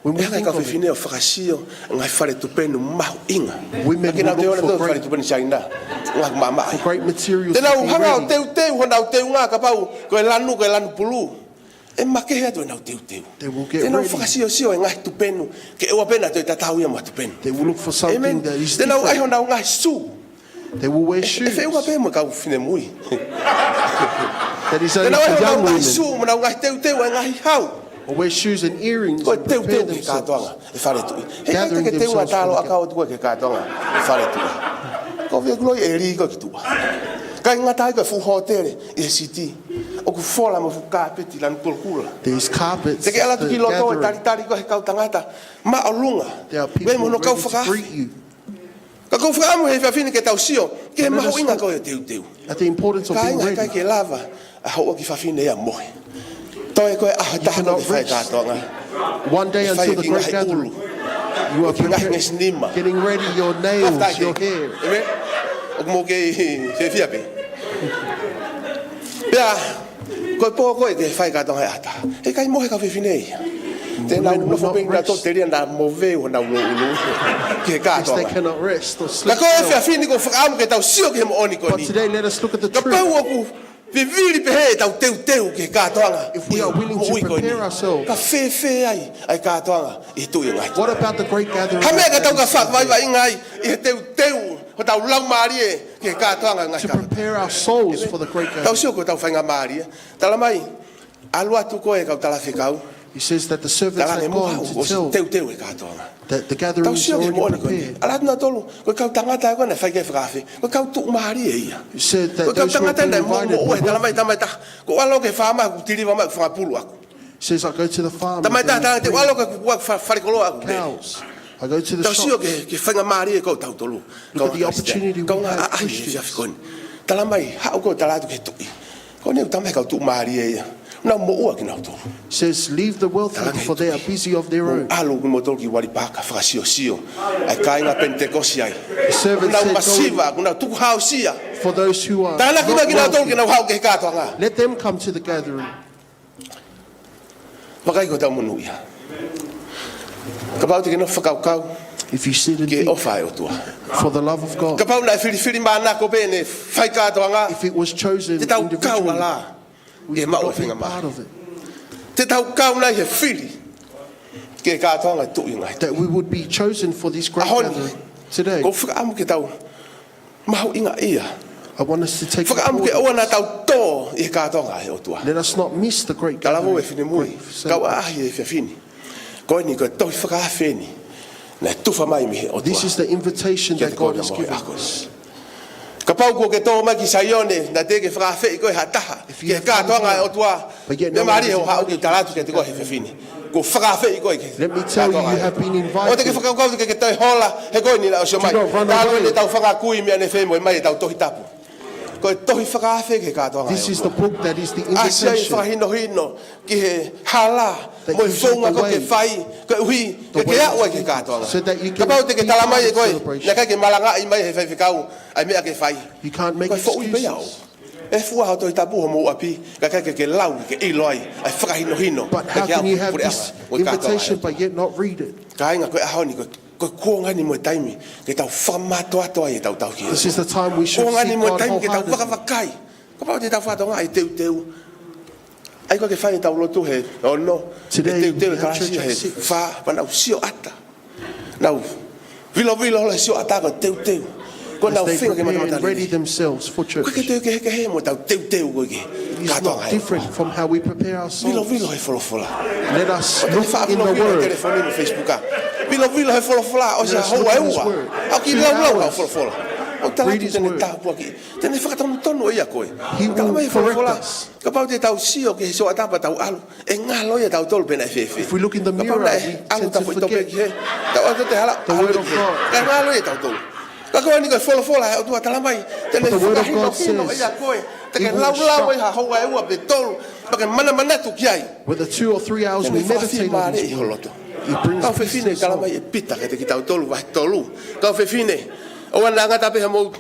When we think of it, ʻe hanga e kau fefine ʻo fakasio ngaahi fale tupenu mahuʻinga. Women will look for great, ʻa ia ke nau toe ʻoatu e fale tupenu Siaina, ngaahi maʻamaʻa. For great materials to be ready. Te nau hanga ʻo teuteu honau teunga kapau ko e lanu, ko e lanu pulū. ʻE makehe atu ʻenau teuteu. They will get ready. Te nau fakasiosio e ngaahi tupenu ke ʻoua pē naʻa toe tatau ia mo ha tupenu. They will look for something that is different. ʻĒmeni. Te nau ʻai honau ngaahi sū. They will wear shoes. ʻE, ʻe feʻunga pē mo e kau finemui. That is only for young women. Te nau ʻai honau ngaahi sū mo honau ngaahi teuteu ʻa e ngaahi hau. Or wear shoes and earrings and prepare themselves. Ko e teuteu ki he kātoanga e fale tuʻi. Gathering themselves for the gathering. He ʻikai te ke teunga tāloʻakau atu koe ki he kātoanga e fale tuʻi. Ko e viekuloi e lī ko ē ki tuʻa. ʻIkai ngata ai, ko e fuʻu hōtele ʻi he siti ʻoku fola mo e fuʻu kāpeti lanu kulokula. There's carpets, the gathering. Te ke ʻalu atu ki loto ʻe talitali koe ʻe he kau tangata māʻolunga. There are people ready to greet you. Pea mo honau kau fakaafe. Ka ʻoku ou fakaʻamu he efiafi ni ke tau sio ki he mahuʻinga ko ē ʻo e teuteu. Let us look at the importance of being ready. Kāinga, ʻikai ke lava ʻa hoʻo kiʻi fafine ia ʻo mohe. Toe ko e ʻaho ʻe taha ʻo e fai kātoanga. You cannot rest one day until the great gathering. ʻE fai e kiʻi ngaahi ulu. You are prepared, getting ready your nails, your hair. Ē, ʻoku mou kei fiefia pē. Pea Ko e pō ko ē ke fai kātoanga ʻe ha taha, heʻikai mohe e kau fefine ia. Te nau nofo pē ʻi he tōteli, nau moveu honau louʻulu ki he kātoanga. Ka ko e efiafi ni ʻoku ou fakaʻamu ke tau sio ki he moʻoni ko eni. Kapau ʻoku vivili pehē ʻetau teuteu ki he kātoanga ʻi he moʻui ko eni, ka fēfē ai ʻa e kātoanga ʻi he Tuʻi ʻo e ngaahi tokoua? Ha meʻa ke tau ka fakavaivaiʻi ai ʻi he teuteu hotau laumālie ki he kātoanga ʻo e ngaahi tokoua? Tau sio ki hotau faingamālie. Talamai, ʻalu atu ko ē kau talafekau, talaange mou haʻu ʻosi teuteu e kātoanga. Tau sio ki he moʻoni ko eni. ʻAlu atu nautolu, ko e kau tangata ko ē naʻe fai ki ai e fakaafe, ko e kau tuʻumālie ia. Ko e kau tangata naʻe moʻumoʻua. Talamai, talamai, talamai, kuo u ʻalu ki he faama, kuo u tiliva mai ʻeku fanga pulu ʻaku. Talamai, talamai, te u ʻalu ki he kuku ʻaku fa-, falekoloa ʻaku pē. Tau sio ki he, ki he faingamālie ko ē ʻo tautolu. Kau ngaahi ʻaʻahi he efiafi ko eni. Talamai, haʻu ko ē ʻo tala atu ki he Tuʻi, ko eni ʻoku talamai ʻe he kau tuʻumālie ia, nau moʻua kinautolu. Mou ʻalu kimoutolu ki Ualipaka, fakasiosio ʻa e kāinga Penitekosi ai. Nau masiva, nau tukuhāusia. Tānaki mai kinautolu ke nau haʻu ki he kātoanga. Vakai ko ʻetau monūʻia. Kapau te ke nofo fakakaukau ki he ʻofa ʻa e ʻOtua. Kapau naʻe filifilimānako pē ʻene fai kātoanga, te tau kau ʻalā ʻi he maʻu e faingamālie. Te tau kau nai he fili ki he kātoanga ʻo e Tuʻi ʻo e ngaahi tokoua. ʻAho ni, ʻoku ou fakaʻamu ke tau mahuʻingaʻia. Fakaʻamu ke ʻoua naʻa tau tō ʻi he kātoanga ʻa e ʻOtua. Talavou, ʻe finemui, kau ʻaʻahi he efiafi ni. Ko eni ko e tohi fakaafe eni naʻe tufa mai mei he ʻOtua kiate koe mo e ako. Kapau kuo ke tō mai ki Saione, naʻe teʻeki ke fakaafeʻi koe ʻe ha taha ki he kātoanga ʻa e ʻOtua, meʻa mālie, ʻoku ou haʻu ke u tala atu kiate koe he efiafi ni, kuo fakaafeʻi koe ki he kātoanga. ʻOua te ke fakakaukau te ke toe hola, he ko eni naʻe ʻosi ʻomai. Talu eni ʻetau fanga kui mei ʻanefē mo ʻomai ʻetau Tohi Tapu. Ko e tohi fakaafe ki he kātoanga ʻa e ʻOtua. ʻAsi ai e fakahinohino ki he hala mo e founga ko ē ke fai, koeʻuhi ke ke aʻu ai ki he kātoanga. Kapau te ke talamai ʻe koe naʻe ʻikai ke malangaʻi mai ʻe he faifekau ʻa e meʻa ke fai, ko e foʻui pē ia ʻoʻou. ʻE fua hoʻo Tohi Tapu ʻi homou ʻapi, ka ʻikai ke ke lau ke ke ʻilo ai ʻa e fakahinohino ke ke aʻu ki he puleʻanga mo e kātoanga ʻa e ʻOtua. Kāinga, ko e ʻaho ni, ko e, ko e kuonga ni mo e taimi ke tau fakamātoato ai ʻetau tauhi. Kuonga ni mo e taimi ke tau vakavakai. Kapau te tau fakatokangaʻi e teuteu. ʻAi ko ē ke fai ʻetau lotu he ono, ʻe teuteu e kalasia he fā, pea nau sioʻata. Nau vilovilo holo he sioʻata ko e teuteu. Ko ʻenau feinga ke matamata lelei. ʻOku ʻikai ke toe kehekehe mo ʻetau teuteu ko ē ki he kātoanga ʻa e ʻOtua. Vilovilo he folofola. ʻOua te ke faʻa vilovilo he telefoni mo Facebook. Vilovilo he folofola, ʻosi houa ʻe ua ʻoku ke laulau ʻa e folofola. ʻOku tala atu te ne tāpuakiʻi, te ne fakatonutonu ʻe ia koe. Talamai ʻe he folofola, kapau te tau sio ki he sioʻata pea tau ʻalu, ʻe ngalo ia ʻiate kitautolu pe naʻe fēfē. Kapau naʻe ʻalu ʻetau foʻi tope ki hē, tau ʻalu ʻo te hala, ʻalu ki hē, kae ngalo ia ʻiate kitautolu. Ka ko eni ko e folofola ʻa e ʻOtua, talamai te ne fakahinohino ʻe ia koe. Te ke laulau ai ha houa ʻe ua pe tolu, pea ke manamanatu ki ai. Te ne fakafiemālieʻi ho loto. Kau fefine, talamai ʻe Pita kiate kitautolu, vahe tolu. Kau fefine, ʻoua naʻa ngata pē hoʻomou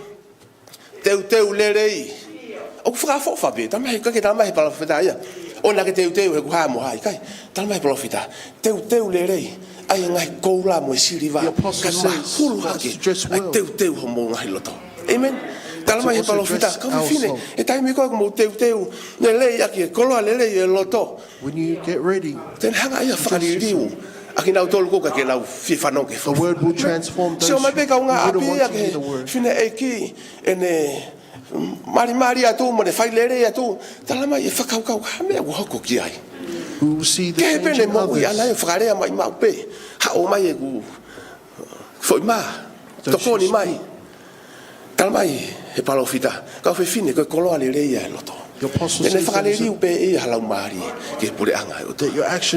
teuteu lelei. ʻOku fakaʻofoʻofa pē, talamai, ʻikai ke talamai ʻe he palōfita ia, ʻoua naʻa ke teuteu he kuo hā mo hai, ʻikai. Talamai ʻe he palōfita, teuteu lelei, ʻai e ngaahi koula mo e siliva, kae mahulu hake ʻa e teuteu homou ngaahi loto. ʻĒmeni. Talamai ʻe he palōfita, kau fefine, he taimi ko ē ʻoku mou teuteu lelei ʻaki e koloa lelei ʻo e loto, te ne hanga ia ʻo fakaliliu ʻa kinautolu ʻoku ʻikai ke nau fie fanongo ki he folofola. Sio mai pē kaungāʻapi ia ki he fineʻeiki, ʻene malimali atu mo ʻene fai lelei atu, talamai ʻe fakakaukau ha meʻa ʻoku hoko ki ai. Kehe pē ʻene moʻui ʻaʻana ia ʻo fakalea mai maʻu pē, haʻu mai ʻeku foʻi mā, tokoni mai. Talamai ʻe he palōfita, kau fefine, ko e koloa lelei ia ʻo e loto. Te ne fakaliliu pē ʻe ia ha laumālie ki he puleʻanga ʻo e ʻOtua.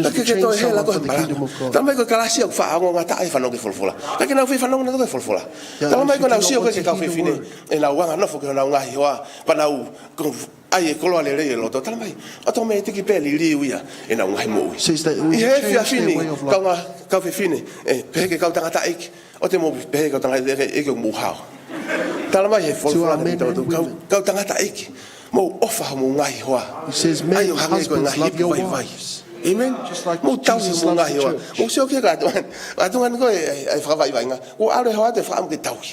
ʻIkai ke toe hela koe he malanga. Talamai ko e kalasia ʻoku faʻa ongoongotaʻa ʻi he fanongo ki he folofola, ʻikai ke nau fie fanongo nautolu ki he folofola. Talamai ko ʻenau sio ko ē ki he kau fefine, ʻenau anganofo ki honau ngaahi hoa, pea nau ʻai e koloa lelei ʻo e loto, talamai ʻotomētiki pē ʻe liliu ia ʻenau ngaahi moʻui. ʻI he efiafi ni, kau ngā, kau fefine, ʻe pehē ki he kau tangataʻeiki, ʻoua te mou pehē ki he kau tangataʻeiki ʻoku mou hao. Talamai ʻe he folofola kiate kitautolu, kau, kau tangataʻeiki, Mou ʻofa homou ngaahi hoa. He says, "Men, husbands, love your wives." ʻAi ʻo hangē ko e ngaahi ipu vaivai. Amen. Just like Jesus loves the church. Mou tauhi homou ngaahi hoa. Mou sio ki he kātoanga. Kātoanga ni ko e, e, e fakavaivai nga. Ko ʻalu e hoa atu ʻo fakaʻamu ke tauhi.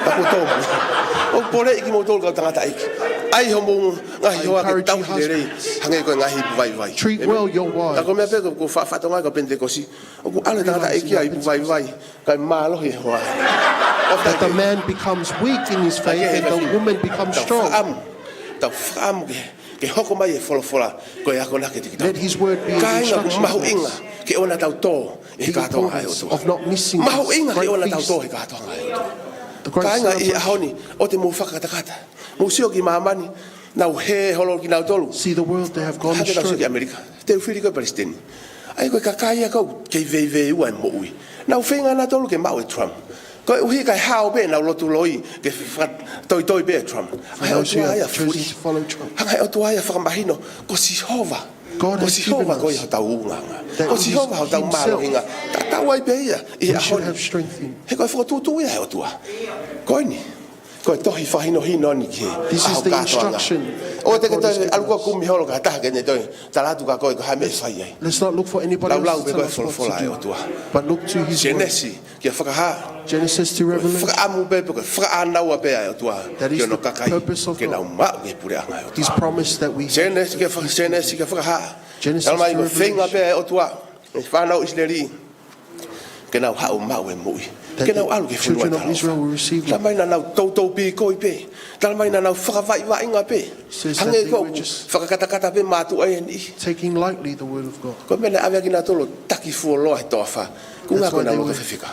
Ka kuo tō mai. ʻOku ou poleʻi kimoutolu kau tangataʻeiki. ʻAi homou ngaahi hoa ke tauhi lelei. I encourage you, husbands. Hangē ko e ngaahi ipu vaivai. Amen. Treat well your wives. Ka ko e meʻa pē ko, ko e faʻahinga ʻo e Penitekosi. ʻOku ʻalu e tangataʻeiki ia ʻo ipu vaivai. Kae mālohi e hoa. That the man becomes weak in his faith and the woman becomes strong. Tau fakaʻamu. Tau fakaʻamu ke, ke hoko mai e folofola ko e akonaki kiate kitautolu. Let his word be an instruction to us. Kāinga, ʻoku mahuʻinga ke ʻoua naʻa tau tō he kātoanga ʻa e ʻOtua. The importance of not missing this great feast. Mahuʻinga ke ʻoua naʻa tau tō he kātoanga ʻa e ʻOtua. The great celebration. Kāinga, ʻi he ʻaho ni, ʻoua te mou fakakatakata. Mou sio ki māmani, naʻe hē holo kinautolu. See the world, they have gone astray. Hangē ko e tau sio ki ʻAmelika. Te u fili ko e palesiteni. ʻAi ko e kakai ia ʻoku kei veiveiua e moʻui. Naʻa nau feinga nautolu ke maʻu ʻe Trump. Koeʻuhi kae hao pē ʻenau lotu loi ke fakatoitoi pē ʻe Trump. Hangē ko e ʻOtua ia ʻoku fuli. Hangē ko e ʻOtua ia ʻoku fakamahino. Ko Sihova. Ko Sihova ko ia hotau unganga. Ko Sihova hotau mālohinga. Tatau ai pē ia ʻi he ʻaho ni. He ko e fokotuʻutuʻu ia ʻa e ʻOtua. Ko eni. Ko e tohi fakahinohino ni ki he ʻaho kātoanga. ʻOua te ke toe ʻalu koe ʻo kumi holo ki ha taha ke ne toe tala atu kia koe ko e hā e meʻa ʻe fai ai. Laulau pē ko e folofola ʻa e ʻOtua. Sēnesi kia Fakahā. Ko e fakaʻamu pē, ko e fakaʻānaua pē ʻa e ʻOtua ki hono kakai ke nau maʻu e puleʻanga ʻo e ʻOtua. Sēnesi kia Fa-, Sēnesi kia Fakahā. Talamai ko e feinga pē ʻa e ʻOtua ʻi he fānau ʻIsileli ke nau haʻu ʻo maʻu e moʻui. Ke nau ʻalu ki he fonua talofa. Talamai naʻa nau toutou pīkoi pē. Talamai naʻa nau fakavaʻivaʻinga pē. Hangē ko e fakakatakata pē mātuʻa ʻe niʻihi. Ko e meʻa naʻe ʻave kinautolu ʻo taki fuoloa he toafa. Ko e ʻuhinga ko ʻenau loto fefeka.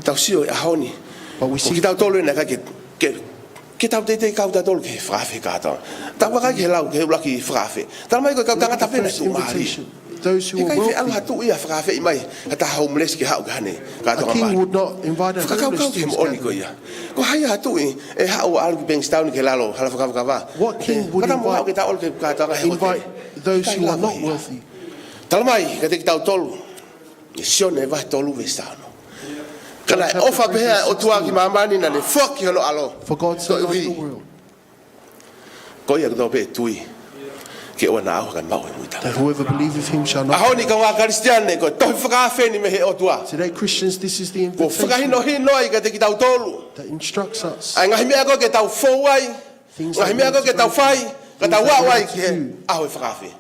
Tau sio he ʻaho ni. Ko kitautolu ʻeni naʻe ʻikai ke, ke Ke tau teitei kau tautolu ki he fakaafe kātoa. Tau vakai ki he lau, ki he ʻuluaki fakaafe. Talamai ko e kau tangata pē naʻe tuʻumālie. ʻIkai ke ʻalu ha tuʻi ia ʻo fakaafeʻi mai ha taha homeless ke haʻu ki haʻane kātoanga mali. Fakakaukau ki he moʻoni ko ia. Ko hai ha tuʻi ʻe haʻu ʻo ʻalu ki Bankstown ki he lalo hala fakavakava. Ka tau haʻu ke tau ʻalu ki he kātoanga he hōtele. ʻIkai lava ia. Talamai kiate kitautolu ʻe Sione vahe tolu veesi ono. Ka naʻe ʻofa pehē ʻa e ʻOtua ki māmani naʻa ne foaki hono ʻAlo. Koeʻuhi ko ia kotoa pē ʻe tui ke ʻoua naʻa ʻauha kae maʻu e moʻui taʻengata. ʻAho ni kāinga Kalisitiane, ko e tohi fakaafe eni mei he ʻOtua. Kuo fakahinohino ai kiate kitautolu ʻa e ngaahi meʻa ko ē ke tau fou ai, ngaahi meʻa ko ē ke tau fai, ka tau aʻu ai ki he ʻaho ʻo e fakaafe.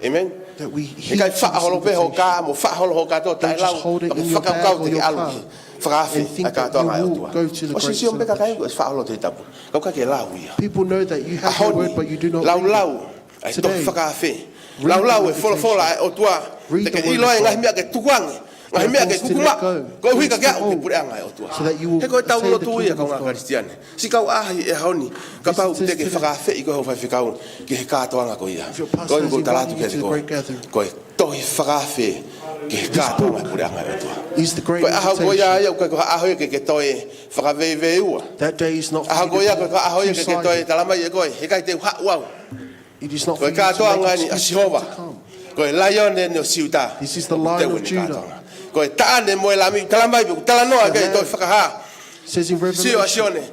ʻĒmeni. ʻIkai faʻa holo pē ho kā, mo faʻa holo ho kā ʻo taʻe lau, ka ke fakakaukau te ke ʻalu ki he fakaafe ʻa e kātoanga ʻa e ʻOtua. ʻOsi sio pē kakai ko e faʻa holo Tohi Tapu, ka ʻoku ʻikai ke lau ia. ʻAho ni, laulau ʻa e tohi fakaafe. Laulau e folofola ʻa e ʻOtua. Te ke ʻilo e ngaahi meʻa ke tukuange, ngaahi meʻa ke kuku maʻu, koeʻuhi ka ke aʻu ki he puleʻanga ʻo e ʻOtua. He ko ʻetau lotu ia kāinga Kalisitiane. Siʻi kau ʻaʻahi he ʻaho ni, kapau te ke fakaafeʻi koe ho faifekau ki he kātoanga ko ia. Ko eni ʻoku ou tala atu kiate koe, ko e tohi fakaafe ki he kātoanga ʻo e puleʻanga ʻo e ʻOtua. Ko e ʻaho ko ia ia ʻoku ʻikai ko ha ʻaho ia ke ke toe fakaveiveiua. ʻAho ko ia ʻoku ʻikai ko ha ʻaho ia ke ke toe talamai ʻe koe, heʻikai te u haʻu au. Ko e kātoanga eni ʻa Sihova. Ko e Laione eni ʻo Siuta. Ko e taʻane mo e Lami, talamai pē, talanoa ki ai e tohi Fakahā. Sio ʻa Sione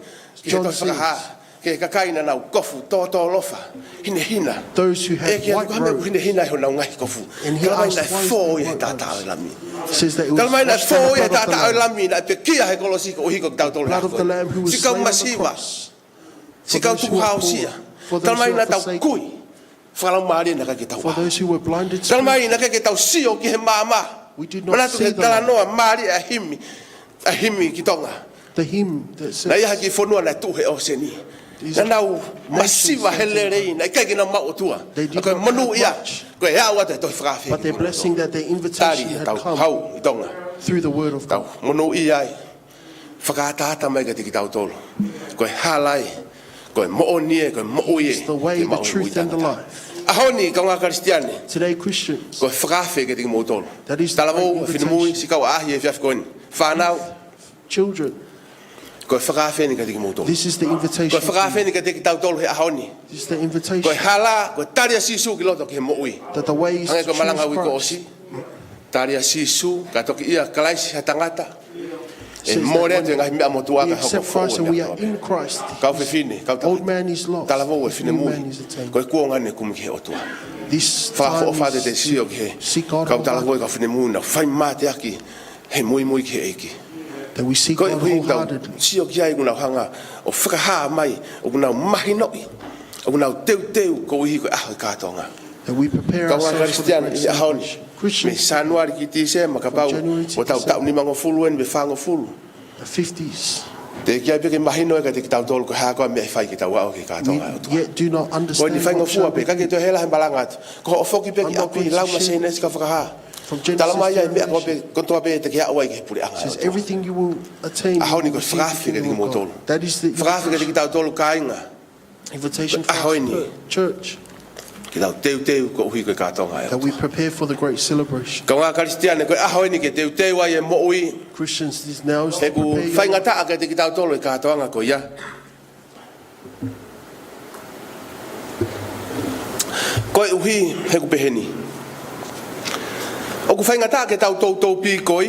ki he tohi Fakahā, ki he kakai naʻa nau kofu tōtōlofa, hinehina. ʻEke atu ko e hā e meʻa ʻoku hinehina ai honau ngaahi kofu. Talamai naʻe fō ia he taʻataʻa ʻo e Lami. Talamai naʻe fō ia he taʻataʻa ʻo e Lami, naʻe pekia he kolosi koeʻuhi ko kitautolu he ʻaho ko ē. Siʻi kau masiva. Siʻi kau tukuhāusia. Talamai naʻa tau kui fakalaumālie, naʻe ʻikai ke tau ʻalu. Talamai naʻe ʻikai ke tau sio ki he maama. Manatu ki he talanoa mālie ʻa e himi, ʻa e himi ki Tonga. Naʻe ʻi ai ha kiʻi fonua naʻe tuʻu he ʻōseni. Naʻa nau masiva he lelei, naʻe ʻikai ke nau maʻu ʻOtua. Ka ko e monūʻia, ko e aʻu atu e tohi fakaafe. Tali ʻetau hau ʻi Tonga. Tau monūʻia ai. Fakaʻataʻata mai kiate kitautolu. Ko e hala ē, ko e moʻoni ē, ko e moʻui ē, ke maʻu e moʻui taʻengata. ʻAho ni kāinga Kalisitiane, ko e fakaafe kiate kimoutolu. Talavou, finemui, siʻi kau ʻaʻahi he efiafi ko eni. Fānau, ko e fakaafe eni kiate kimoutolu. Ko e fakaafe eni kiate kitautolu he ʻaho ni. Ko e hala, ko e tali ʻa Sīsū ki loto ki he moʻui. Hangē ko e malanga uike kuo ʻosi. Tali ʻa Sīsū, ka toki ʻia Kalaisi ha tangata, ʻE mole atu e ngaahi meʻa motuʻa ka hoko foʻou e meʻa kotoa pē. Kau fefine, kau tangata. Talavou ʻe finemui. Ko e kuonga ni ʻe kumi ki he ʻOtua. Fakaʻofoʻofa atu ʻete sio ki he kau talavou, kau finemui, nau fai mateaki he muimui ki he ʻEiki. Ko e ʻuhi ʻoku tau sio ki ai ʻoku nau hanga ʻo fakahā mai ʻoku nau mahinoʻi ʻoku nau teuteu koeʻuhi ko e ʻaho e kātoanga. Kau ngaahi Kalisitiane ʻi he ʻaho ni, mei Sānuali ki Tīsema, kapau ʻoku tau taʻu nimangofulu eni pe fāngofulu, teʻeki ai pē ke mahino ʻe kitautolu ko e hā koā e meʻa ʻe fai ke tau aʻu ki he kātoanga ʻo e ʻOtua. Ko eni faingofua pē, ʻikai ke toe hela he malanga atu. Ko hoʻo foki pē ki ʻapi, lau masenesi ka fakahā. Talamai ai e meʻa kotoa pē te ke aʻu ai ki he puleʻanga ʻo e ʻOtua. ʻAho ni ko e fakaafe kiate kimoutolu. Fakaafe kiate kitautolu kāinga. ʻAho eni ke tau teuteu koeʻuhi ko e kātoanga ʻo e ʻOtua. Kau ngaahi Kalisitiane, ko e ʻaho eni ke teuteu ai e moʻui. He ʻoku faingataʻa kiate kitautolu e kātoanga ko ia. Koeʻuhi he ʻoku pehē ni, ʻoku faingataʻa ke tau toutou pīkoi,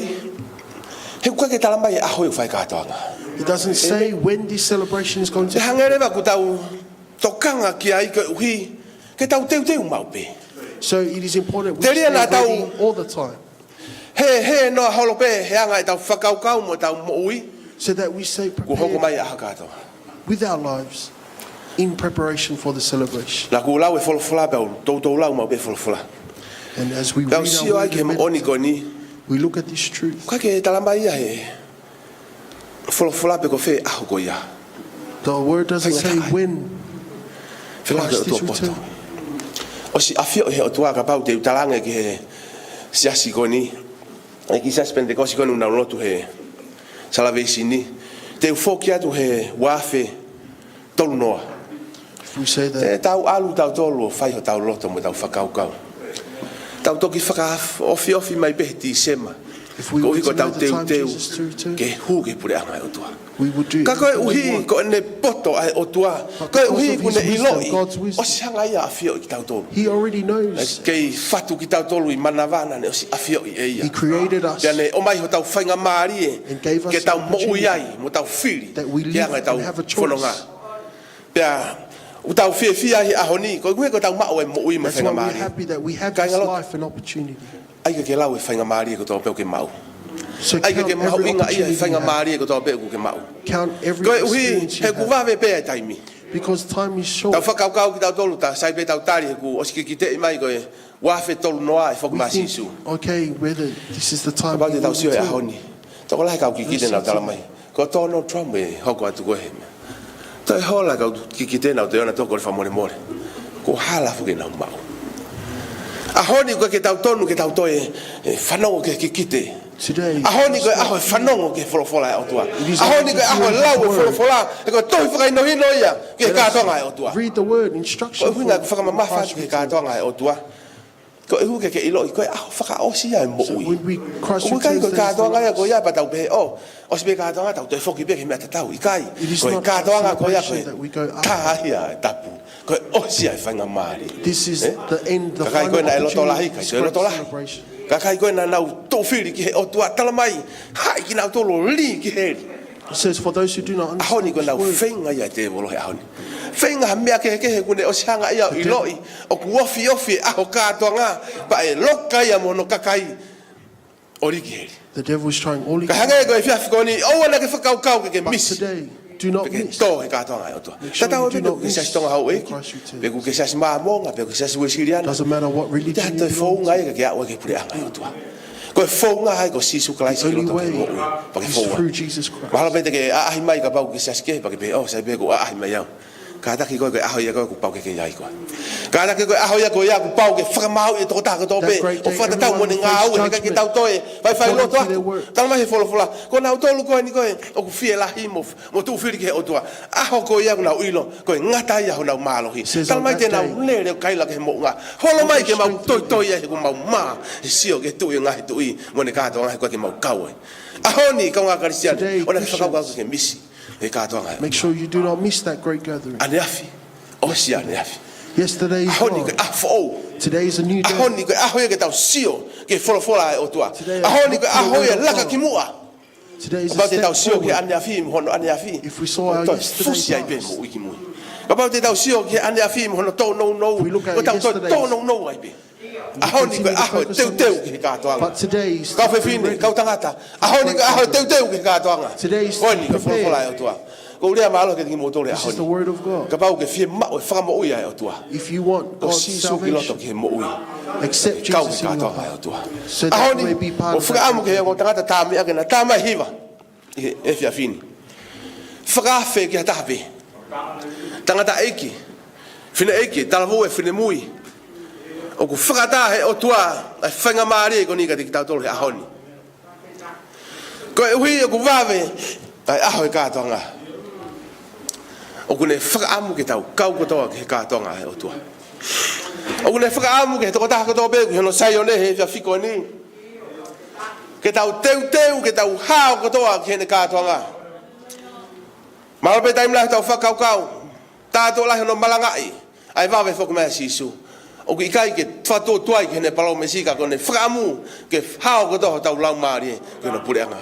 he ʻoku ʻikai ke talamai e ʻaho ʻe fai e kātoanga. It doesn't say when this celebration is going to happen. Hangē leva ʻoku tau tokanga ki ai koeʻuhi ke tau teuteu maʻu pē. So it is important we stay ready all the time. He, he noa holo pē he anga ʻetau fakakaukau mo ʻetau moʻui. So that we stay prepared with our lives in preparation for the celebration. Naʻa ku lau e folofola pea u toutou lau maʻu pē folofola. And as we read our word and meditate, we look at this truth. Pea u sio ai ki he moʻoni ko eni. ʻIkai ke talamai ia he folofola pe ko fē ʻaho ko ia. The word doesn't say when Christ is returning. ʻOsi ʻafioʻi he ʻOtua, kapau te u talaange ki he siasi ko eni, ʻa e kiʻi siasi Penitekosi ko eni ʻoku nau lotu he Salvation, te u foki atu he uaafe tolu noa. Te tau ʻalu tautolu ʻo fai hotau loto mo ʻetau fakakaukau. Tau toki fakaofiofi mai pē he Tīsema. Koeʻuhi ko ʻetau teuteu ke hū ki he puleʻanga ʻo e ʻOtua. Ka koeʻuhi ko ʻene poto ʻa e ʻOtua, koeʻuhi kuo ne ʻiloʻi, ʻosi hanga ia ʻo ʻafioʻi kitautolu. Kei fatu kitautolu ʻi manava naʻa ne ʻosi ʻafioʻi ʻe ia. Pea ne ʻomai hotau faingamālie ke tau moʻui ai mo tau fili ke anga ʻetau fononga. Pea ʻoku tau fiefia he ʻaho ni, koeʻuhi ko ʻetau maʻu e moʻui mo e faingamālie. Kāinga lotu, ʻai ke ke lau e faingamālie kotoa pē ʻoku ke maʻu. ʻAi ke ke mahuʻingaʻia e faingamālie kotoa pē ʻoku ke maʻu. Koeʻuhi he ʻoku vave pē ʻa e taimi. Tau fakakaukau kitautolu, ta sai pē tau tali he kuo ʻosi kikiteʻi mai ko e uaafe tolu noa e foki mai ʻa Sīsū. Kapau te tau sio he ʻaho ni, tokolahi e kau kikite naʻa nau talamai ko Donald Trump ʻe hoko atu ko e hā e meʻa. Toe hola e kau kikite naʻa nau toe ʻoua naʻa toe kole fakamolemole. Kuo hala foki ʻenau maʻu. ʻAho ni ʻoku ʻikai ke tau tonu ke tau toe fanongo ki he kikite. ʻAho ni ko e ʻaho e fanongo ki he folofola ʻa e ʻOtua. ʻAho ni ko e ʻaho e lau e folofola, he ko e tohi fakahinohino ia ki he kātoanga ʻa e ʻOtua. Ko e ʻuhinga ʻeku fakamamafa atu ki he kātoanga ʻa e ʻOtua, koeʻuhi ke ke ʻiloʻi ko e ʻaho fakaʻosi ia e moʻui. ʻOku ʻikai ko e kātoanga ia ko ia pea tau pehē, ʻo, ʻosi pē kātoanga, tau toe foki pē ki he meʻa tatau. ʻIkai, ko e kātoanga ko ia ko e tā ia e tapu. Ko e ʻosi ia e faingamālie. Kakai ko ē naʻe loto lahi, ʻikai toe loto lahi. Kakai ko ē naʻa nau tuʻu fili ki he ʻOtua, talamai, haʻi kinautolu ʻo lī ki heli. ʻAho ni ko ʻenau feinga ia e tēvolo he ʻaho ni. Feinga ha meʻa kehekehe kuo ne ʻosi hanga ia ʻo ʻiloʻi ʻoku ofiofi e ʻaho kātoanga, pea ʻe loka ia mo hono kakai ʻo lī ki heli. Ka hangē ko e efiafi ko eni, ʻoua naʻa ke fakakaukau ke ke misi pe ke tō he kātoanga ʻa e ʻOtua. Tatau ai pē pe ʻoku ke siasi Tonga Houʻeiki, pe ʻoku ke siasi Māmonga, pe ʻoku ke siasi Uēsiliana. Te ha toe founga ia ke ke aʻu ai ki he puleʻanga ʻo e ʻOtua. Ko e founga ai ko Sīsū Kalaisi ki loto ki he moʻui, pea ke foua. Mahalo pē te ke ʻaʻahi mai kapau ʻoku ke siasi kehe pea ke pehē, ʻo, sai pē kuo ʻaʻahi mai au. Kātaki koe, ko e ʻaho ia ko ē kuo pau ke ke ʻi ai koe. Kātaki ko e ʻaho ia ko ia kuo pau ke fakamāuʻi e tokotaha kotoa pē ʻo fakatatau mo ʻene ngāue, he ʻikai ke tau toe faifai loto atu. Talamai he folofola, ko nautolu ko eni ko ē ʻoku fielahi mo, mo tuʻu fili ki he ʻOtua, ʻaho ko ia ʻoku nau ʻilo ko e ngata ia honau mālohi. Talamai te nau lele ʻo kaila ki he moʻunga. Holo mai ke mau toitoi ai he kuo mau mā he sio ki he Tuʻi ʻo e ngaahi tuʻi mo ʻene kātoanga, he ʻoku ʻikai ke mau kau ai. ʻAho ni, kau ngaahi Kalisitiane, ʻoua naʻa ke fakakaukau ke ke misi e kātoanga ʻa e ʻOtua. ʻAneafi, ʻosi ʻaneafi. ʻAho ni ko e ʻaho foʻou. ʻAho ni ko e ʻaho ia ke tau sio ki he folofola ʻa e ʻOtua. ʻAho ni ko e ʻaho ia e laka ki muʻa. Today is a step forward. Kapau te tau sio ki he ʻaneafi mo hono ʻaneafi, if we saw our yesterday past, ko e toe fusi ai pē moʻui ki mui. Kapau te tau sio ki he ʻaneafi mo hono tōnounou, if we look at ko e toe tōnounou ai pē. Yesterday, ʻaho ni ko e ʻaho e teuteu ki he kātoanga. But today is to be ready. Kau fefine, kau tangata, ʻaho ni ko e ʻaho e teuteu ki he kātoanga. Today is to be prepared. Ko eni ko e folofola ʻa e ʻOtua. Ko e lea mālō kiate kimoutolu he ʻaho ni. This is the word of God. Kapau ʻoku ke fiemaʻu e fakamoʻui ʻa e ʻOtua, if you want God's salvation, ko Sīsū ki loto ki he moʻui, accept Jesus in your heart, kau he kātoanga ʻa e ʻOtua. So that you may be part of that. ʻAho ni, ʻoku ou fakaʻamu ke ʻi ai ha ongo tangata, tā meʻa ke na tā mai hiva ʻi he efiafi ni. Fakaafe ki ha taha pē. Tangataʻeiki, fineʻeiki, talavou, finemui. ʻOku fakaʻatā ʻe he ʻOtua ʻa e faingamālie ko eni kiate kitautolu he ʻaho ni. Koeʻuhi ʻoku vave ʻa e ʻaho e kātoanga, ʻoku ne fakaʻamu ke tau kau kotoa ki he kātoanga ʻa e ʻOtua. ʻOku ne fakaʻamu ke he tokotaha kotoa pē ʻoku ʻi hono Saione he efiafi ko eni, ke tau teuteu, ke tau hao kotoa ki heʻene kātoanga. Mālō pē taimi lahi ʻetau fakakaukau, tā tuʻo lahi hono malangaʻi, ʻa e vave foki mai ʻa Sīsū. ʻOku ʻikai ke fakatuotuai ki heʻene palōmesi, ka ko ʻene fakaʻamu ke hao kotoa hotau laumālie ki hono puleʻanga.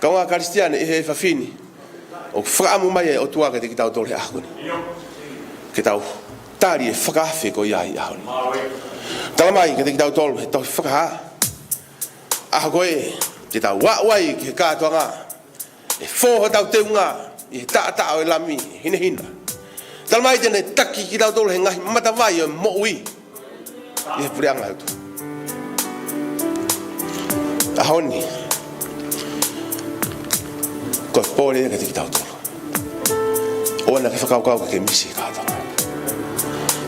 Kāinga Kalisitiane ʻi he efiafi ni, ʻoku fakaʻamu mai ʻa e ʻOtua kiate kitautolu he ʻaho ni ke tau tali e fakaafe ko ia ʻi he ʻaho ni. Tala mai kiate kitautolu he tohi Fakahā, ʻaho ko ē te tau aʻu ai ki he kātoanga, ʻe fō hotau teunga ʻi he taʻataʻa ʻo e Lami hinehina. Tala mai te ne taki kitautolu he ngaahi matavai ʻo e moʻui ʻi he puleʻanga ʻo e ʻOtua. ʻAho ni, ko e pole ia kiate kitautolu. ʻOua naʻa ke fakakaukau ke ke misi e kātoanga.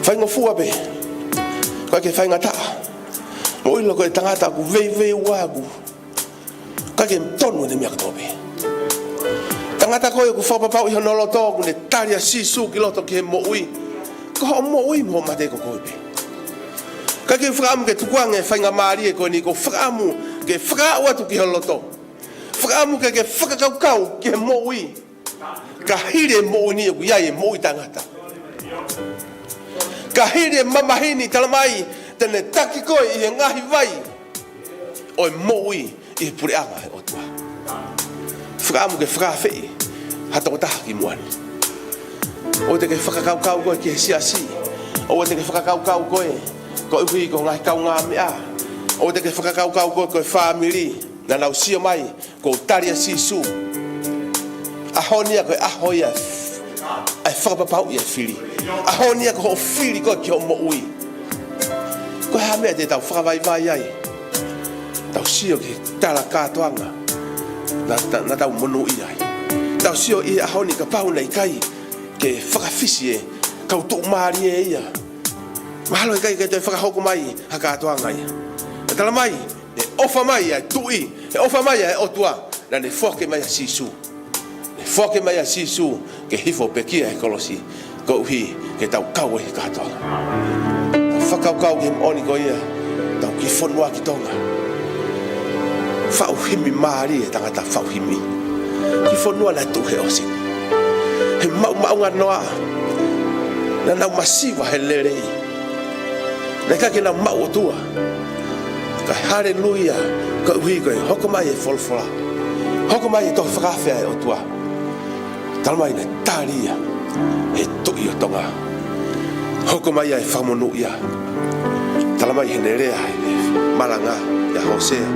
Faingofua pē, ʻoku ʻikai ke faingataʻa. Mou ʻilo ko e tangata ʻoku veiveiua, ʻoku ʻikai ke tonu ʻene meʻa kotoa pē. Tangata ko ē ʻoku fakapapauʻi hono loto ʻoku ne tali ʻa Sīsū ki loto ki he moʻui, ko hoʻo moʻui mo hoʻo mate ko koe pē. ʻIkai ke fakaʻamu ke tukuange e faingamālie ko eni, ʻoku ou fakaʻamu ke fakaaʻu atu ki ho loto. Fakaʻamu ke ke fakakaukau ki he moʻui. Ka hili e moʻui ni ʻoku ʻi ai e moʻui taʻengata. Ka hili e mamahi ni, tala mai te ne taki koe ʻi he ngaahi vai ʻo e moʻui ʻi he puleʻanga ʻo e ʻOtua. Fakaʻamu ke fakaafeʻi ha tokotaha kimuʻa ni. ʻOua te ke fakakaukau koe ki he siasi. ʻOua te ke fakakaukau koe koeʻuhi ko e ngaahi kaungāmeʻa. ʻOua te ke fakakaukau koe ko e fāmili. Naʻa nau sio mai kuo u tali ʻa Sīsū. ʻAho ni ia ko e ʻaho ia ʻa e fakapapauʻi ʻa e fili. ʻAho ni ia ko hoʻo fili koe ki hoʻo moʻui. Ko e hā e meʻa te tau fakavaivai ai? Tau sio ki he tala kātoanga naʻa, naʻa, naʻa tau monūʻia ai. Tau sio ʻi he ʻaho ni kapau naʻe ʻikai ke fakafisi e kau tuʻumālie ia, mahalo ʻe ʻikai ke toe fakahoko mai ha kātoanga ia. Ka tala mai, ʻe ʻofa mai ʻa e Tuʻi, ʻe ʻofa mai ʻa e ʻOtua, naʻa ne foaki mai ʻa Sīsū. Ne foaki mai ʻa Sīsū ke hifo pekia he kolosi, koeʻuhi ke tau kau ai he kātoanga. Tau fakakaukau ki he moʻoni ko ia, tau kiʻi fonua ki Tonga. Faʻu himi mālie e tangata faʻu himi. Kiʻi fonua naʻe tuʻu he ʻōseni. He maʻumaʻunga noa. Naʻa nau masiva he lelei. Naʻe ʻikai ke nau maʻu ʻOtua. Ka haleluia, koeʻuhi ko e hoko mai e folofola. Hoko mai e tohi fakaafe ʻa e ʻOtua. Tala mai naʻe tali ia ʻe he Tuʻi ʻo Tonga. Hoko mai ʻa e fakamonūʻia. Tala mai heʻene lea he malanga ʻia Hōsea.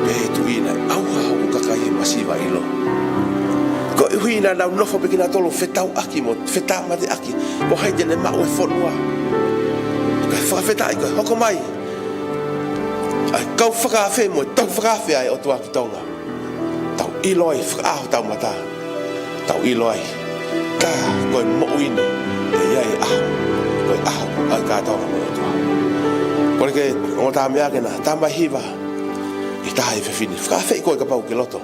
Pehē ʻe he Tuʻi naʻe ʻauha hoku kakai he masiva ʻilo. Koeʻuhi naʻa nau nofo pē kinautolu ʻo fetauʻaki mo fetāmateʻaki, ko hai te ne maʻu e fonua. Kae fakafetaʻi ko e hoko mai ʻa e kau fakaafe mo e tohi fakaafe ʻa e ʻOtua ki Tonga. Tau ʻilo ai, fakaʻā hotau mata. Tau ʻilo ai, tā ko e moʻui ni ʻe ʻi ai e ʻaho, ko e ʻaho ʻa e kātoanga mo e ʻOtua. Kole ki he ongo tamaiki ke na tā mai hiva ʻi he taha e efiafi ni. Fakaafeʻi koe kapau ʻoku ke loto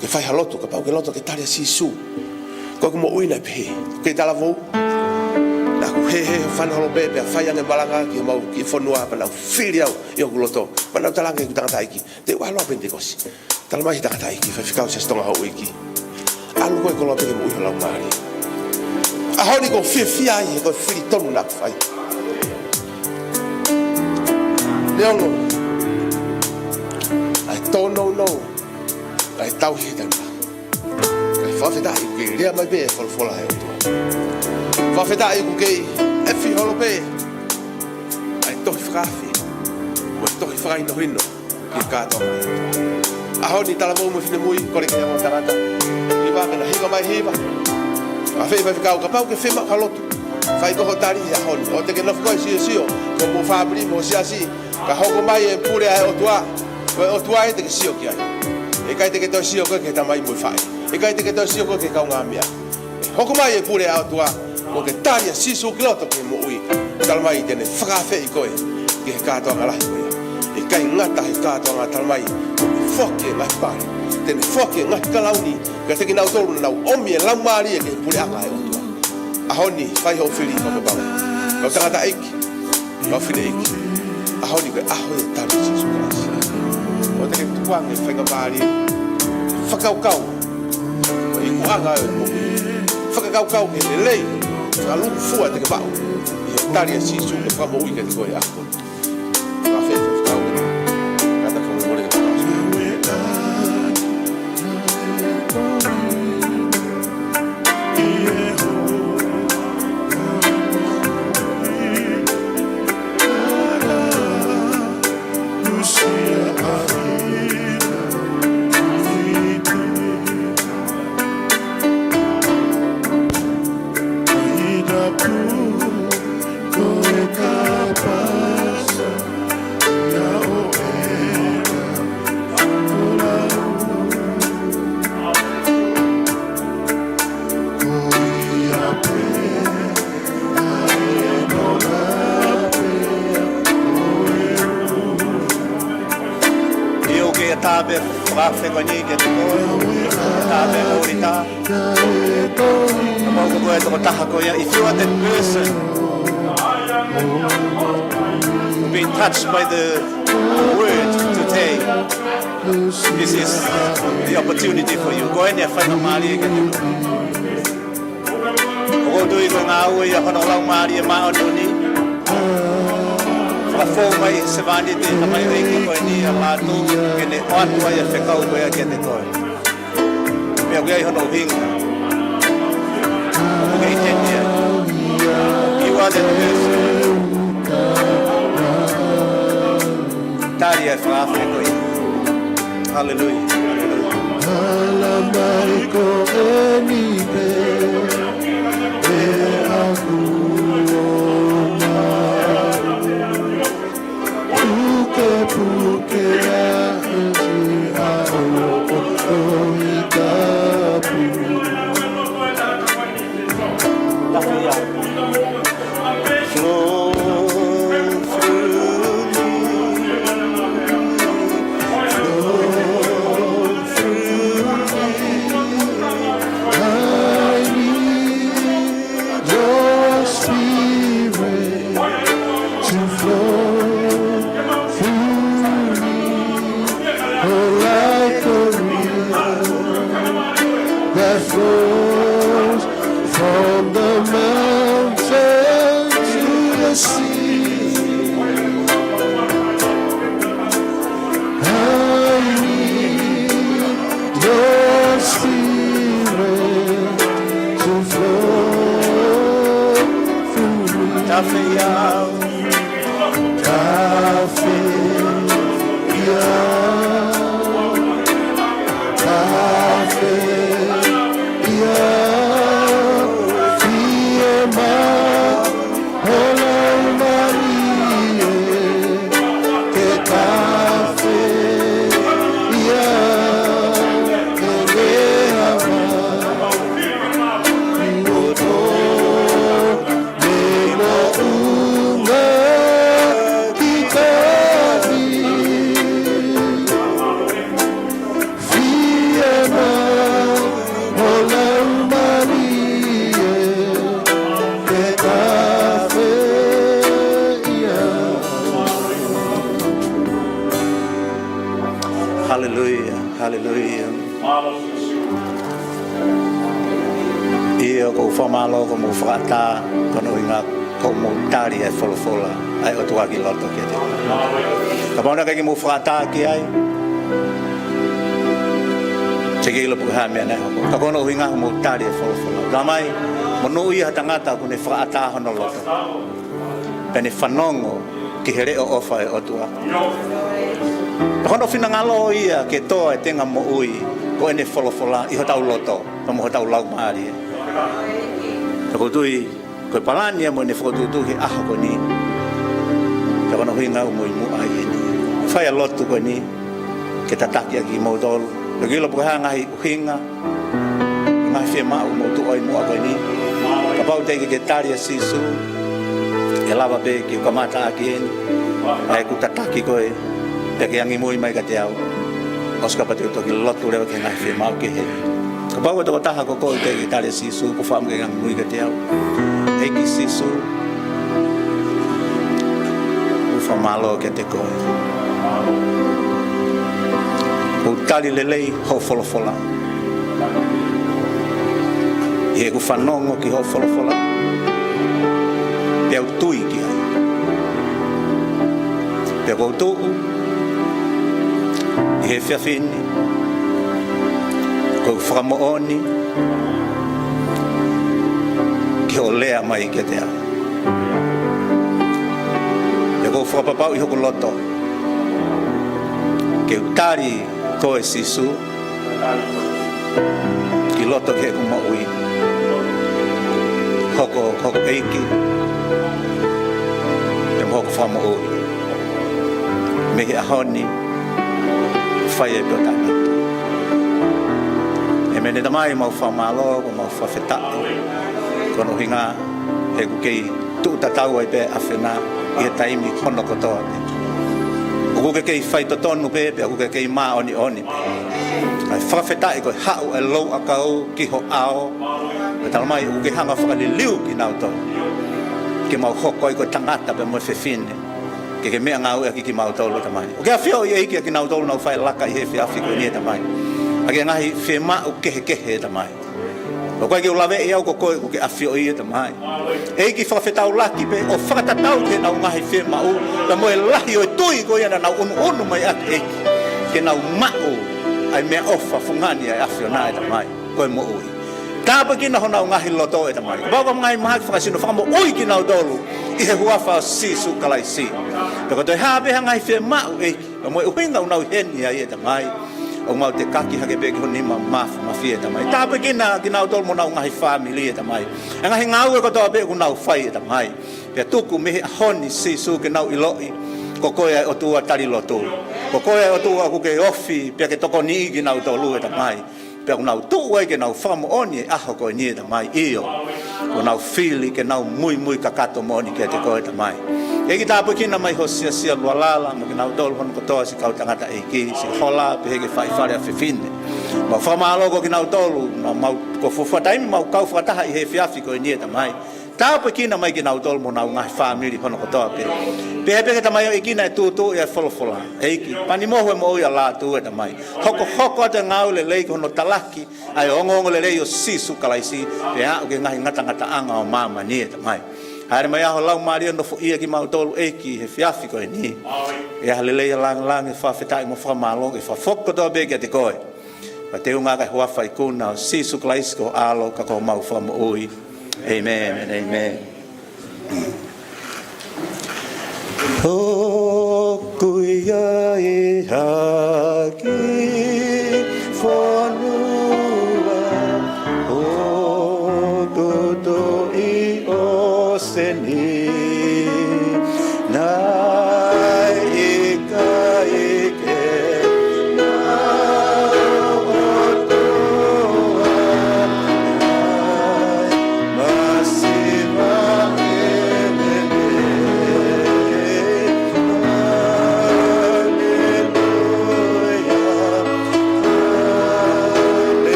ke fai ha lotu, kapau ʻoku ke loto ke tali ʻa Sīsū. Ko ʻeku moʻui naʻe pehē. Kei talavou, naʻa ku hēhē he fana holo pē pea fai ange malanga ki homau kiʻi fonua pea nau fili au ʻi hoku loto. Pea nau talaange ki he tangataʻeiki, te u ʻalu au Penitekosi. Tala mai ʻe he tangataʻeiki, faifekau Siasi Tonga Houʻeiki, ʻalu koe koloa pē ke moʻui ho laumālie. ʻAho ni ʻoku ou fiefia ai he ko e fili tonu naʻa ku fai. Neongo ʻa e tōnounou, Kae tauhi e tangata. Kae fakafetaʻi ʻoku kei lea mai pē e folofola ʻa e ʻOtua. Fakafetaʻi ʻoku kei efi holo pē ʻa e tohi fakaafe mo e tohi fakahinohino ki he kātoanga. ʻAho ni talavou mo e finemui, kole ke ʻoua tangata. Hiva ke na hiva mai hiva. Fakafeʻi faifekau kapau ʻoku ke fiemaʻu ha lotu, fai ko hoʻo tali he ʻaho ni. ʻOua te ke nofo koe ʻo siosio ki homou fāmili mo e siasi, ka hoko mai e pule ʻa e ʻOtua. Ko e ʻOtua ē te ke sio ki ai. ʻIkai te ke toe sio koe ki he tamai mo e faʻē. ʻIkai te ke toe sio koe ki he kaungāmeʻa. Hoko mai e pule ʻa e ʻOtua, ʻo ke tali ʻa Sīsū ki loto ki he moʻui. Talamai te ne fakaafeʻi koe ki he kātoanga lahi ko ia. ʻIkai ngata he kātoanga, talamai te ne foaki e ngaahi pale, te ne foaki e ngaahi kalauni kiate kinautolu naʻa nau ʻomi e laumālie ki he puleʻanga ʻo e ʻOtua. ʻAho ni, fai hoʻo fili, fakapapau. Kau tangataʻeiki, kau fineʻeiki, ʻaho ni ko e ʻaho e tali ʻa Sīsū Kalaisi. ʻOua te ke tukuange faingamālie, fakakaukau ʻi he ikuʻanga ʻo e moʻui. Fakakaukau ki he lelei fakalūkufua te ke maʻu ʻi he tali ʻa Sīsū ke fakamoʻui kiate koe ʻaho ni. Ka fē, fē, fē, kau, kata kau, kole, kole. ʻIo, ke ʻatā pē fakaafe ko eni kiate koe, ʻatā pē ʻōlita. Kapau ko koe e tokotaha ko ia, if you are that person who've been touched by the word today, this is the opportunity for you. Ko eni e faingamālie kiate koe. ʻOku ou tui ko e ngāue ia hono Laumālie Māʻoniʻoni. Fakafou mai e sevāniti tamaioʻeiki ko eni ʻa Pātū, ke ne ʻoatu ai e fekau ko ia kiate koe. Pea ʻoku ʻi ai hono ʻuhinga. ʻOku kei teni ia. You are the person. Tali e fakaafe ko ia. Hallelujah. Hallelujah. Hala mai ko eni pē ʻe aku ona. Pukepuke ʻa e ʻaho ʻo e tapu. Flow through me, flow through me. I need your spirit to flow through me. Oh, like a river that flows from the mountain to the sea. I need your spirit to flow through me. Tafe ia. Tafe ia. Tafe ia. Fiemaʻu ho Laumālie ke tafe ia. Ke lea mai ʻi loto mo e moʻunga ki tahi. Fiemaʻu ho Laumālie ke tafe ia. Haleluia, haleluia. ʻIo, ʻoku ou fakamālō ko hoʻomou fakaʻatā, ko hono ʻuhinga ko hoʻomou tali e folofola ʻa e ʻOtua ki loto kiate au. Kapau naʻe ʻikai ke mou fakaʻatā ki ai, ʻIkai ke ʻilo pe ko e hā e meʻa naʻe hoko. Ka ko hono ʻuhinga ʻoku mou tali e folofola. Talamai, monūʻia ha tangata ʻoku ne fakaʻatā hono loto, pea ne fanongo ki he leʻo ʻofa ʻa e ʻOtua. Ka ko hono finangalo ia ke toʻo e tenga moʻui ko ʻene folofola ʻi hotau loto, pea mo hotau laumālie. Ka ʻoku ou tui ko e palani ia mo ʻene fokotuʻutuʻu ki he ʻaho ko eni. Ka ko hono ʻuhinga ʻoku mou ʻi muʻa ai heni. Fai ʻa e lotu ko eni ke tataki ʻaki kimoutolu. ʻIkai ke ʻilo pe ko e hā e ngaahi ʻuhinga, ngaahi fiemaʻu ʻoku mou tuʻu ai muʻa ko eni. Kapau teʻeki ke ke tali ʻa Sīsū, ʻe lava pē ke u kamata ʻaki eni ʻa ʻeku tataki koe, pea ke angimui mai kiate au. ʻOsi ka pea te u toki lotu leva ki he ngaahi fiemaʻu kehe. Kapau ko e tokotaha ko koe teʻeki ke tali ʻa Sīsū, ʻoku ou fakaʻamu ke ke angimui kiate au. ʻEiki Sīsū, ʻoku ou fakamālō kiate koe. ʻOku ou tali lelei hoʻo folofola. ʻI heʻeku fanongo ki hoʻo folofola, pea u tui ki ai. Pea ʻoku ou tuʻu ʻi he efiafi ni, ʻoku ou fakamoʻoni ki hoʻo lea mai kiate au. Pea ʻoku ou fakapapauʻi hoku loto ke u tali koe Sīsū ki loto ki heʻeku moʻui. Hoko, hoko ʻEiki, pea mo hoku Fakamoʻui. Mei he ʻaho ni, fai ai pē ʻo taʻengata. ʻĒmeni. Tamai, mau fakamālō, ʻoku mau fakafetaʻi. Ko hono ʻuhinga he ʻoku kei tuʻu tatau ai pē ʻa e ʻAfiona ʻi he taimi hono kotoa pē. ʻOku ke kei faitotonu pē, pea ʻoku ke kei māʻoniʻoni pē. ʻOku ou fakafetaʻi ko e haʻu ʻa e louʻakau ki ho ʻao. Pea talamai ʻoku ke hanga ʻo fakaliliu kinautolu ke mau hoko ai ko e tangata pea mo e fefine ke ke meʻangāueʻaki kimautolu, Tamai. ʻOku ke ʻafioʻi ʻEiki ʻa kinautolu naʻa nau fai e laka ʻi he efiafi ko eni, Tamai, ʻaki e ngaahi fiemaʻu kehekehe, Tamai. ʻOku ʻikai ke u laveʻi au, ko koe ʻoku ke ʻafioʻi, Tamai. ʻEiki, fakafetaulaki pē ʻo fakatatau ki heʻenau ngaahi fiemaʻu, pea mo e lahi ʻo e tui ko ia naʻa nau ʻunuʻunu mai ʻaki, ʻEiki, ke nau maʻu ʻa e meʻaʻofa fungani ʻa e ʻAfiona, ʻe Tamai, ko e moʻui. Tāpuekina honau ngaahi loto, ʻe Tamai. Kapau ko e ngaahi mahaki fakasino, fakamoʻui kinautolu ʻi he huafa ʻo Sīsū Kalaisi. Pea ko e toe hā pē ha ngaahi fiemaʻu, ʻEiki, pea mo e ʻuhinga ʻoku nau ʻi heni ai, ʻe Tamai, ʻoku mau tekaki hake pē ki ho nima māfimafi, ʻe Tamai. Tāpuekina kinautolu mo honau ngaahi fāmili, ʻe Tamai. ʻA e ngaahi ngāue kotoa pē ʻoku nau fai, ʻe Tamai. Pea tuku mei he ʻaho ni Sīsū ke nau ʻiloʻi ko koe ʻa e ʻOtua tali lotu. Ko koe ʻa e ʻOtua ʻoku ke ofi pea ke tokoniʻi kinautolu, ʻe Tamai. Pea ʻoku nau tuʻu ai ke nau fakamoʻoni e ʻaho ko eni, ʻe Tamai, ʻio, ʻoku nau fili ke nau muimui kakato moʻoni kiate koe, ʻe Tamai. ʻEiki, tāpuekina mai ho siasi ʻa Lualala mo kinautolu hono kotoa siʻi kau tangataʻeiki, siʻi hola pehē ki he faifale ʻa fefine. Mau fakamālō ko kinautolu, mau, mau, ko e fuofua taimi mau kau fakataha ʻi he efiafi ko eni, ʻe Tamai. Tāpuekina mai kinautolu mo honau ngaahi fāmili hono kotoa pē. Pehē pē ki he tamaioʻeiki naʻe tūtuuʻi ʻa e folofola, ʻEiki, pani mohu e moʻui ʻa Lātū, ʻe Tamai. Hokohoko atu e ngāue lelei ki hono talaki ʻa e ongoongolelei ʻo Sīsū Kalaisi, pea aʻu ki he ngaahi ngatangataʻanga ʻo māmani, ʻe Tamai. Hāʻele mai ʻa ho Laumālie ʻo nofoʻia kimautolu, ʻEiki, he efiafi ko eni. ʻI he lelei ʻa e lāngilangi, fakafetaʻi mo e fakamālō ke fakafoki kotoa pē kiate koe. Pea teunga ʻaki e huafa ikuna ʻo Sīsū Kalaisi ko ho ʻAlo ka ko homau Fakamoʻui. ʻĒmeni, ʻēmeni. ʻOku ʻi ai ha